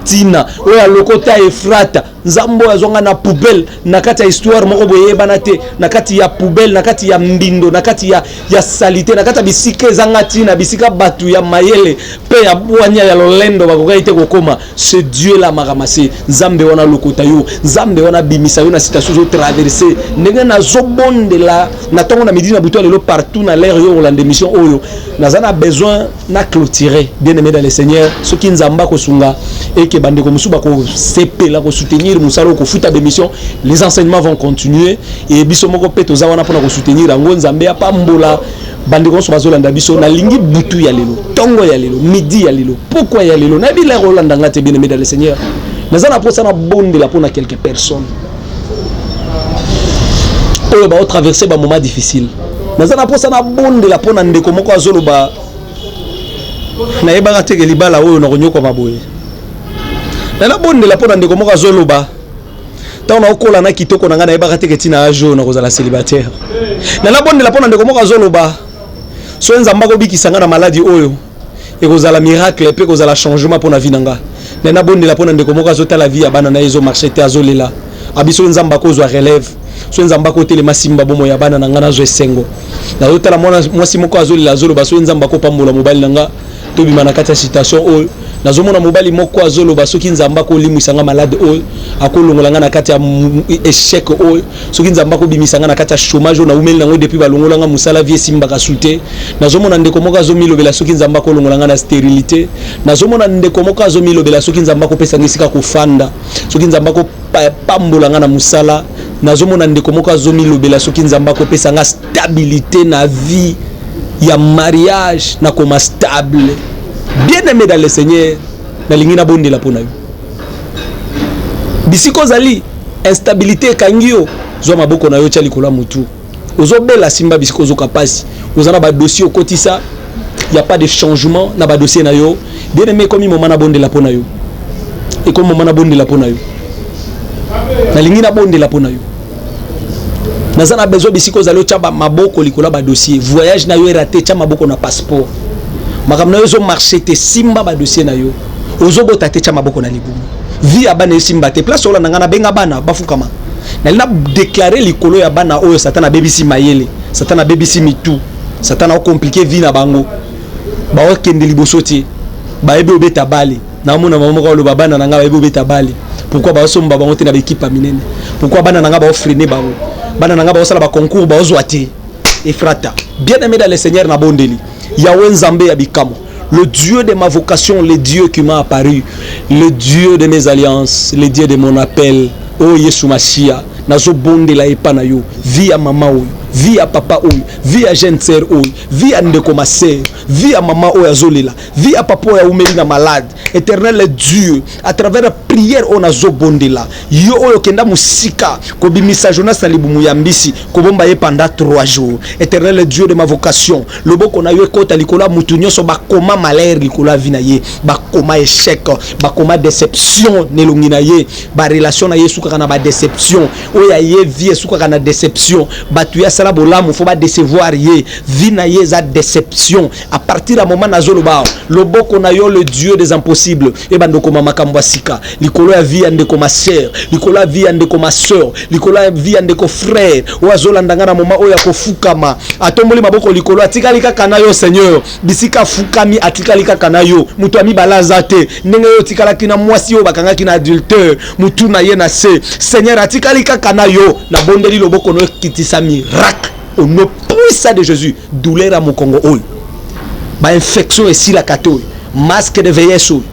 ntina, oyo alokota Efrata. Nzambe oyo azwanga na poubelle, na kati ya histoire moko boye eyebana te, na kati ya poubelle, na kati ya mbindo, na kati ya saleté, na kati ya bisika ezanga ntina, bisika bato ya mayele mpe ya bwanya ya lolendo bakokaki te kokóma. Ce Dieu là m'a ramassé. Nzambe wana alokota yo, Nzambe wana abimisa yo na situation ozotraverse. Ndenge nazobondela na ntongo, na midi, na butu ya lelo, partout na l'air yo kolanda émission oyo, naza na besoin na clôturer. Bien aimé dans le Seigneur, soki Nzambe akosunga eke bandeko mosusu bakosepela kosoutenir mosala oyo, kofuta bémission, les enseignements vont continuer, et biso moko mpe toza wana mpona kosoutenir yango. Nzambe apambola bandeko nyonso bazolanda biso. Nalingi butu ya lelo, ntongo ya lelo, midi ya lelo, pokwa ya lelo, nayebi lere olanda nga te. Bien aimé dans le Seigneur, naza na mposa nabondela mpona quelques personnes oyo baotraverse bamoment difficile. Naza na mposa nabondela mpona ndeko moko azoloba: "Nayebaka teke libala oyo nakonyokwama boye." Na nabondela mpona ndeko moko azoloba: "Ntango naokola na kitoko na ngai, nayebaka teke ntina age oyo nakozala célibataire." Na nabondela mpona ndeko moko azoloba: "So Nzambe akobikisa ngai na maladi oyo." Ekozala miracle mpe ekozala changement mpo na vie na nga. Na nabondela mpo na ndeko moko azotala vie ya bana na ye ezomarche te, azolela. Abi soki Nzambe akozwa relève, soki Nzambe akotelema simba bomoi ya bana na nga nazwa esengo. Nazotala mwana mwasi moko azolela, azoloba soki Nzambe akopambola mobali na nga tobima na kati ya situation oyo. Nazomona mobali moko azoloba soki Nzambe akolimwisa nga malade oyo, akolongola nga na kati ya échec oyo, soki Nzambe akobimisa nga na kati ya chômage oyo naumeli nango depuis balongola nga mosala, vie esimbaka su te. Nazomona ndeko moko azomilobela soki Nzambe akolongola nga na stérilité. Nazomona ndeko moko azomilobela soki Nzambe akopesa nga esika kofanda, soki Nzambe akopambola nga na mosala. Nazomona ndeko moko azomilobela soki Nzambe akopesa nga stabilité na vie ya mariage, nakoma stable. Bien aimé dans le Seigneur, nalingi nabondela mpo na yo. Bisika ozali, instabilité ekangi yo, zwa maboko na yo tia likolo ya mutu. Ozobela, simba bisika ozoka pasi. Oza na badossier okotisa, y a pas de changement na badossier na yo. Bien aimé, ekomi moment nabondela mpo na yo. Ekomi moment nabondela mpo na yo. Nalingi nabondela mpo na yo. Naza na besoin bisika ozali otya maboko likolo ya badossier. Voyage na yo erate, tya maboko na passeport. Makambo na yo ezomarche te, simba badossier na yo. Ozobota te, tya maboko na libumu. Vie ya bana esimba te, place olanda nga nabenga bana bafukama. Nalingi na déclarer likolo ya bana oyo Satan abebisi mayele, Satan abebisi mitu, Satan akomplike vie na bango, baokende liboso te, bayebi obeta bale. Naomona mama moko aloba bana na nga bayebi obeta bale, pourquoi baosomba bango te na baekipe ya minene? Pourquoi bana na nga baofrene bango? Bana na nga baosala baconcours baozwa te. Efrata, bien aimé dans le Seigneur, nabondeli Yahweh Nzambe ya bikamwa, le Dieu de ma vocation, le Dieu qui m'a apparu, le Dieu de mes alliances, le Dieu de mon appel. Oh Yesu Masiya, nazobondela epa na yo, vie ya mama oyo, vie ya papa oyo, vie ya jeune sœur oyo, vie ya ndeko ma sœur, vie ya mama oyo azolela, vie ya papa oyo aumeli na malade. Éternel Dieu, à travers la prière oyo nazobondela yo, oyo okenda mosika kobimisa Jonas na libumu ya mbisi, kobomba ye pendant 3 jours. Éternel Dieu de ma vocation, loboko na yo ekota likolo ya mutu nyonso bakoma malheur likolo ya vie na ye, bakoma échec, bakoma déception na elongi na ye, barelation na ye esukaka na badéception, oyo ya ye vie esukaka na déception, bato ye asala bolamu fo badécevoir ye, vie na ye eza déception. À partir ya moment nazoloba awa, loboko na yo, le Dieu des impossibles, ebanda okoma makambo ya sika likolo ya vie ya ndeko ma sœur, likolo ya vie ya ndeko ma sœur, likolo ya vie ya ndeko frère oyo azolanda nga na moment oyo akofukama, atomboli maboko likolo, atikali kaka na yo Seigneur. Bisika afukami, atikali kaka na yo. Moto ya mibale aza te, ndenge oyo otikalaki na mwasi oyo bakangaki na adultère, motu na ye na se. Seigneur, atikali kaka na yo. Nabondeli loboko na yo ekitisa miracle au nom puissant de Jésus. Douleur ya mokongo oyo, bainfection esilaka te oyo, masque de vieillesse oyo,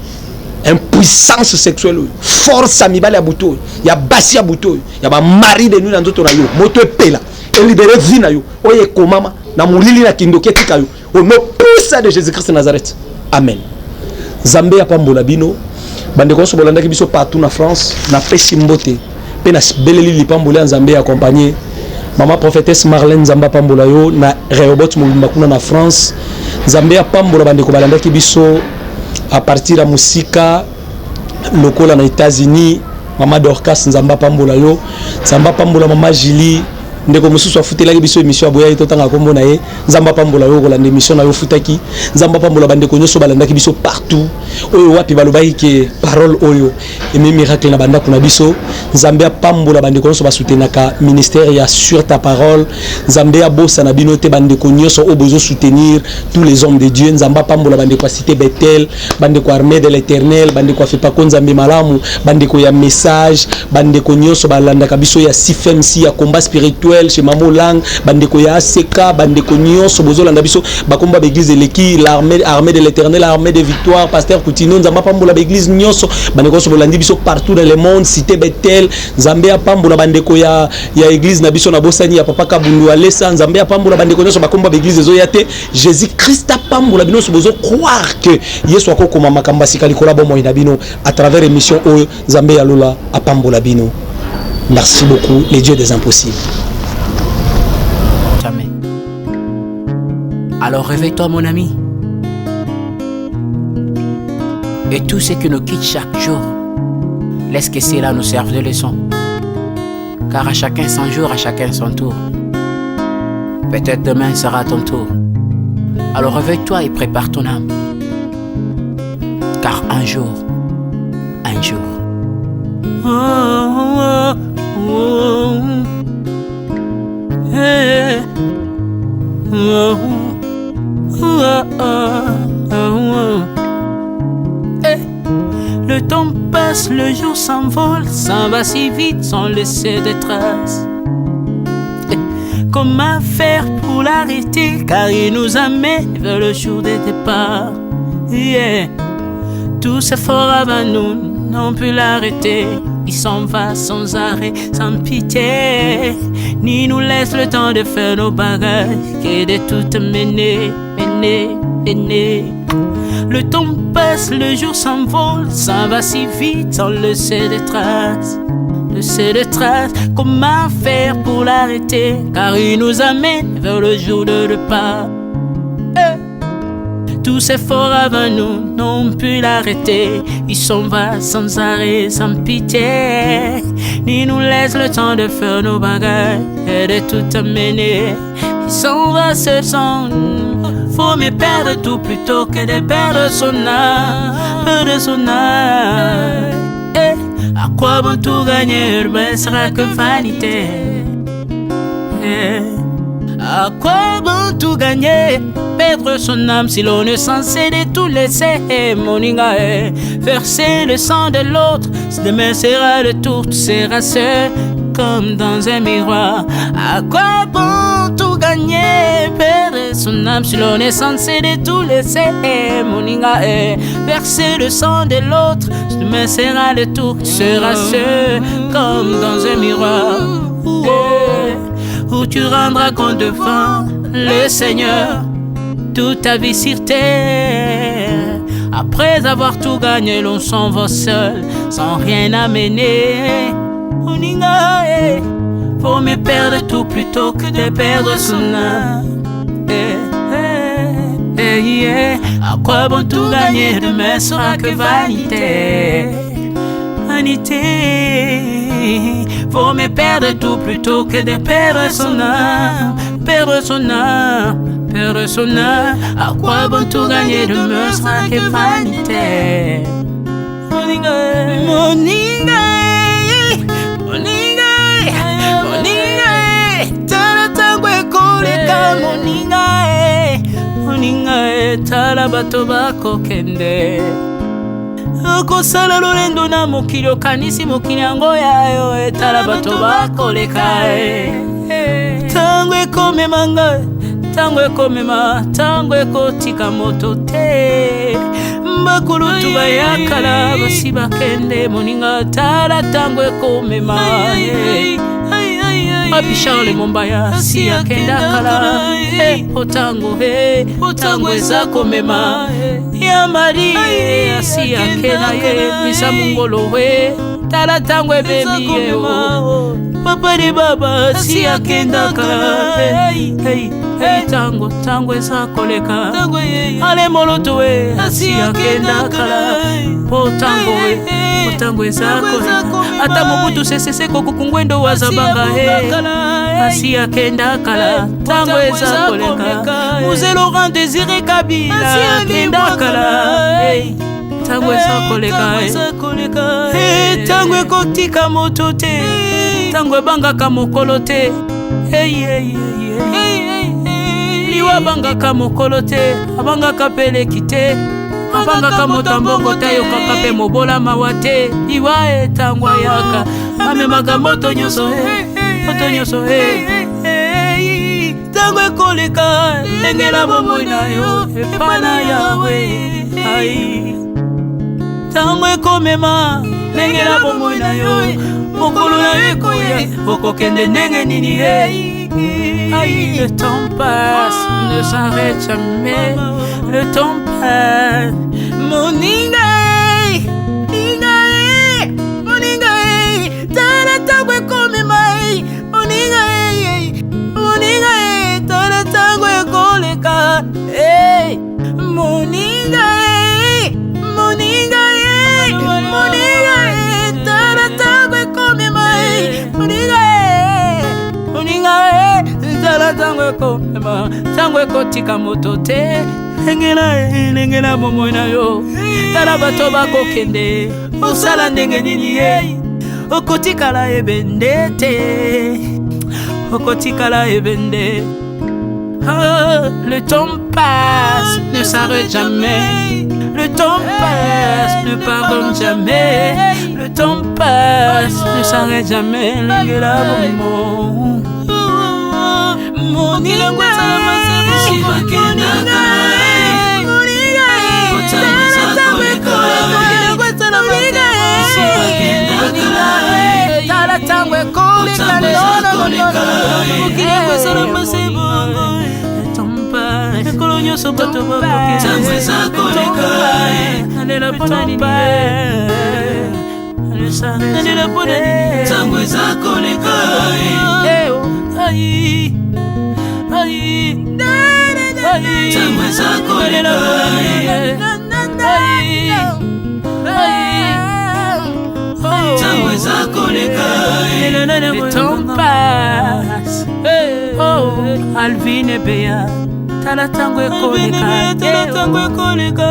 impuissance sexuelle oyo, force ya mibali ya butu oyo, ya basi ya butu oyo, ya bamari de nuit na nzoto na yo, moto epela elibere vie na yo oyo ekomama na molili na kindoki, etika yo au nom puissant de Jésus Christ de Nazareth. Amen. Nzambe apambola bino bandeko nyonso bolandaki biso partout na France. Napesi mbote mpe nabeleli lipamboli ya Nzambe accompagner mama prophétesse Marlène. Nzambe apambola yo na Rehoboth mobimba kuna na France. Nzambe apambola bandeko balandaki biso à partir ya mosika lokola na États-Unis. Mama Dorcas, Nzambe apambola yo. Nzambe apambola mama Julie, ndeko mosusu afutelaki biso émission, aboyaki totanga kombo na ye. Nzambe apambola yo, kolanda émission na yo ofutaki. Nzambe apambola bandeko nyonso balandaki biso partout oyo wapi balobaki ke parole oyo eme miracle na bandako na biso. Nzambe apambola bandeko nyonso basoutenaka ministère ya Sur ta parole. Nzambe abosana bino te, bandeko nyonso oyo bozosoutenir tous les hommes de Dieu. Nzambe apambola bandeko ya Cité Bethel, bandeko Armée de l'Éternel, bandeko ya Fepako Nzambe malamu, bandeko ya message, bandeko nyonso balandaka biso ya CFMC, ya combat spirituel chez Mamo Lang, bandeko ya ACK, bandeko nyonso bozolanda biso, bakomba baeglise eleki l'armée, Armée de l'Éternel, Armée de victoire, pasteur Coutinho. Nzambe apambola baeglise nyonso, bandeko nyonso bolandi biso partout dans le monde. Cité Bethel, Nzambe apambola bandeko ya église na biso, na bosani ya papa Kabundu Alesa. Nzambe apambola bandeko nyonso, bakomba baeglise ezoya te. Jésus Christ apambola bino nyonso bozo croire que Yesu akokoma makambo ya sika likolo ya bomoi na bino à travers émission oyo. Nzambe ya lola apambola bino. Merci beaucoup, les dieux des impossibles. Jamais. Alors réveille-toi, mon ami. Et tout ce qui nous quitte chaque jour, laisse que cela nous serve de leçon. Car à chacun son jour, à chacun son tour. Peut-être demain sera ton tour. Alors réveille-toi et prépare ton âme. Car un jour, un jour. Oh, oh, oh, eh, oh, oh, oh, oh. Eh, Le temps passe, le jour s'envole, s'en va si vite sans laisser de traces. Eh, Comment faire pour l'arrêter? Car il nous amène vers le jour des départs. Yeah. Tous ces forts avant nous n'ont pu l'arrêter. Il s'en va sans arrêt, sans pitié. Ni nous laisse le temps de faire nos bagages et de tout mener, mener, mener. Le temps passe, le jour s'envole, s'en va si vite sans laisser de traces. Laisser de traces, comment faire pour l'arrêter? Car il nous amène vers le jour de départ. Eh. Tous ces forts avant nous n'ont pu l'arrêter. Il s'en va sans arrêt, sans pitié. Ni nous laisse le temps de faire nos bagages et de tout amener. Il s'en va seul sans. Faut mieux perdre tout plutôt que de perdre son âme. Perdre son âme. Eh, à quoi bon tout gagner, ne sera que vanité. Eh, à quoi bon tout gagner, perdre son âme si l'on est censé de tout laisser, moninga, eh. Verser le sang de l'autre, demain sera le tour, tu seras seul comme dans un miroir. À quoi bon tout gagner, perdre son âme si l'on est censé de tout laisser, moninga, eh. Verser le sang de l'autre, demain sera le tour, tu seras seul comme dans un miroir. Eh, où tu rendras compte devant le Seigneur toute ta vie sur terre. Après avoir tout gagné, l'on s'en va seul, sans rien amener. Moninga, eh, vaut mieux perdre tout plutôt que de perdre son âme. Eh, eh, eh, yeah. À quoi bon tout gagner, demain sera que vanité. Vanité. Vaut mieux perdre tout plutôt que de perdre son âme. Perdre son âme, perdre son âme. À quoi bon tout gagner, demain sera que vanité. Moninga, moninga, moninga, moninga, tala tango ekoleka, moninga, moninga, tala bato bakokende. Okosala lolendo na mokili, okanisi mokili yango ya yo, etala bato bakoleka. Ntango ekomema ngai, ntango ekomema, ntango ekotika moto te. Bakulutu bayakala basi bakende, moninga, tala ntango ekomema. Papi Charles Mombaya si akenda kala, po ntango, ntango eza komema. Ya Mari asi akenda ye, misa mongolo we, tala ntango ebemi ye. Papa de baba si akenda kala, ntango, ntango eza koleka. Ale moloto we asi akenda kala, po ntango we, po ntango eza koleka. Ata Mobutu Sese Seko Kuku Ngwendo wazabanga he asi akenda kala, ntango eza koleka. Mzee Laurent Désiré Kabila akenda kala, ntango eza koleka. Ntango ekotika moto te, ntango ebangaka mokolo te. Liwa abangaka mokolo te, abangaka peleki te, abangaka moto ya mbongo te, ayokaka mpe mobola mawa te. Liwa etango ayaka, amemaka moto nyonso, moto nyonso. Ntango ekoleka, lengela bomoi na yo epa na Yawe. Ai, ntango ekomema, lengela bomoi na yo, mokolo na yo ekoya, okokende ndenge nini? Aïe, le temps passe, ne s'arrête jamais. Le temps passe. Moninga, moninga, moninga, tala ntango ekomema. Moninga, moninga, tala ntango ekoleka. Moninga, moninga, moninga, tala ntango ekomema. Moninga, moninga, tala ntango ekomema, ntango ekotika moto te. Lengela, lengela bomoi na yo. Tala bato bakokende, osala ndenge nini ye? Okotikala ebende te, okotikala ebende. Oh, le temps passe, ne s'arrête jamais. Le temps passe, ne pardonne jamais. Le temps passe, ne s'arrête jamais. Lengela bombo. Moninga, tala ntango ekoleka, mokili yango esalama se bongo. Mikolo nyonso bato bakokenalela mpona nini? Nalela mpona nini? Ntango eza koleka. Ntango eza koleka. Ntango eza koleka. Le temps passe. Oh, Alvine Beya, tala ntango ekoleka. Tala ntango ekoleka.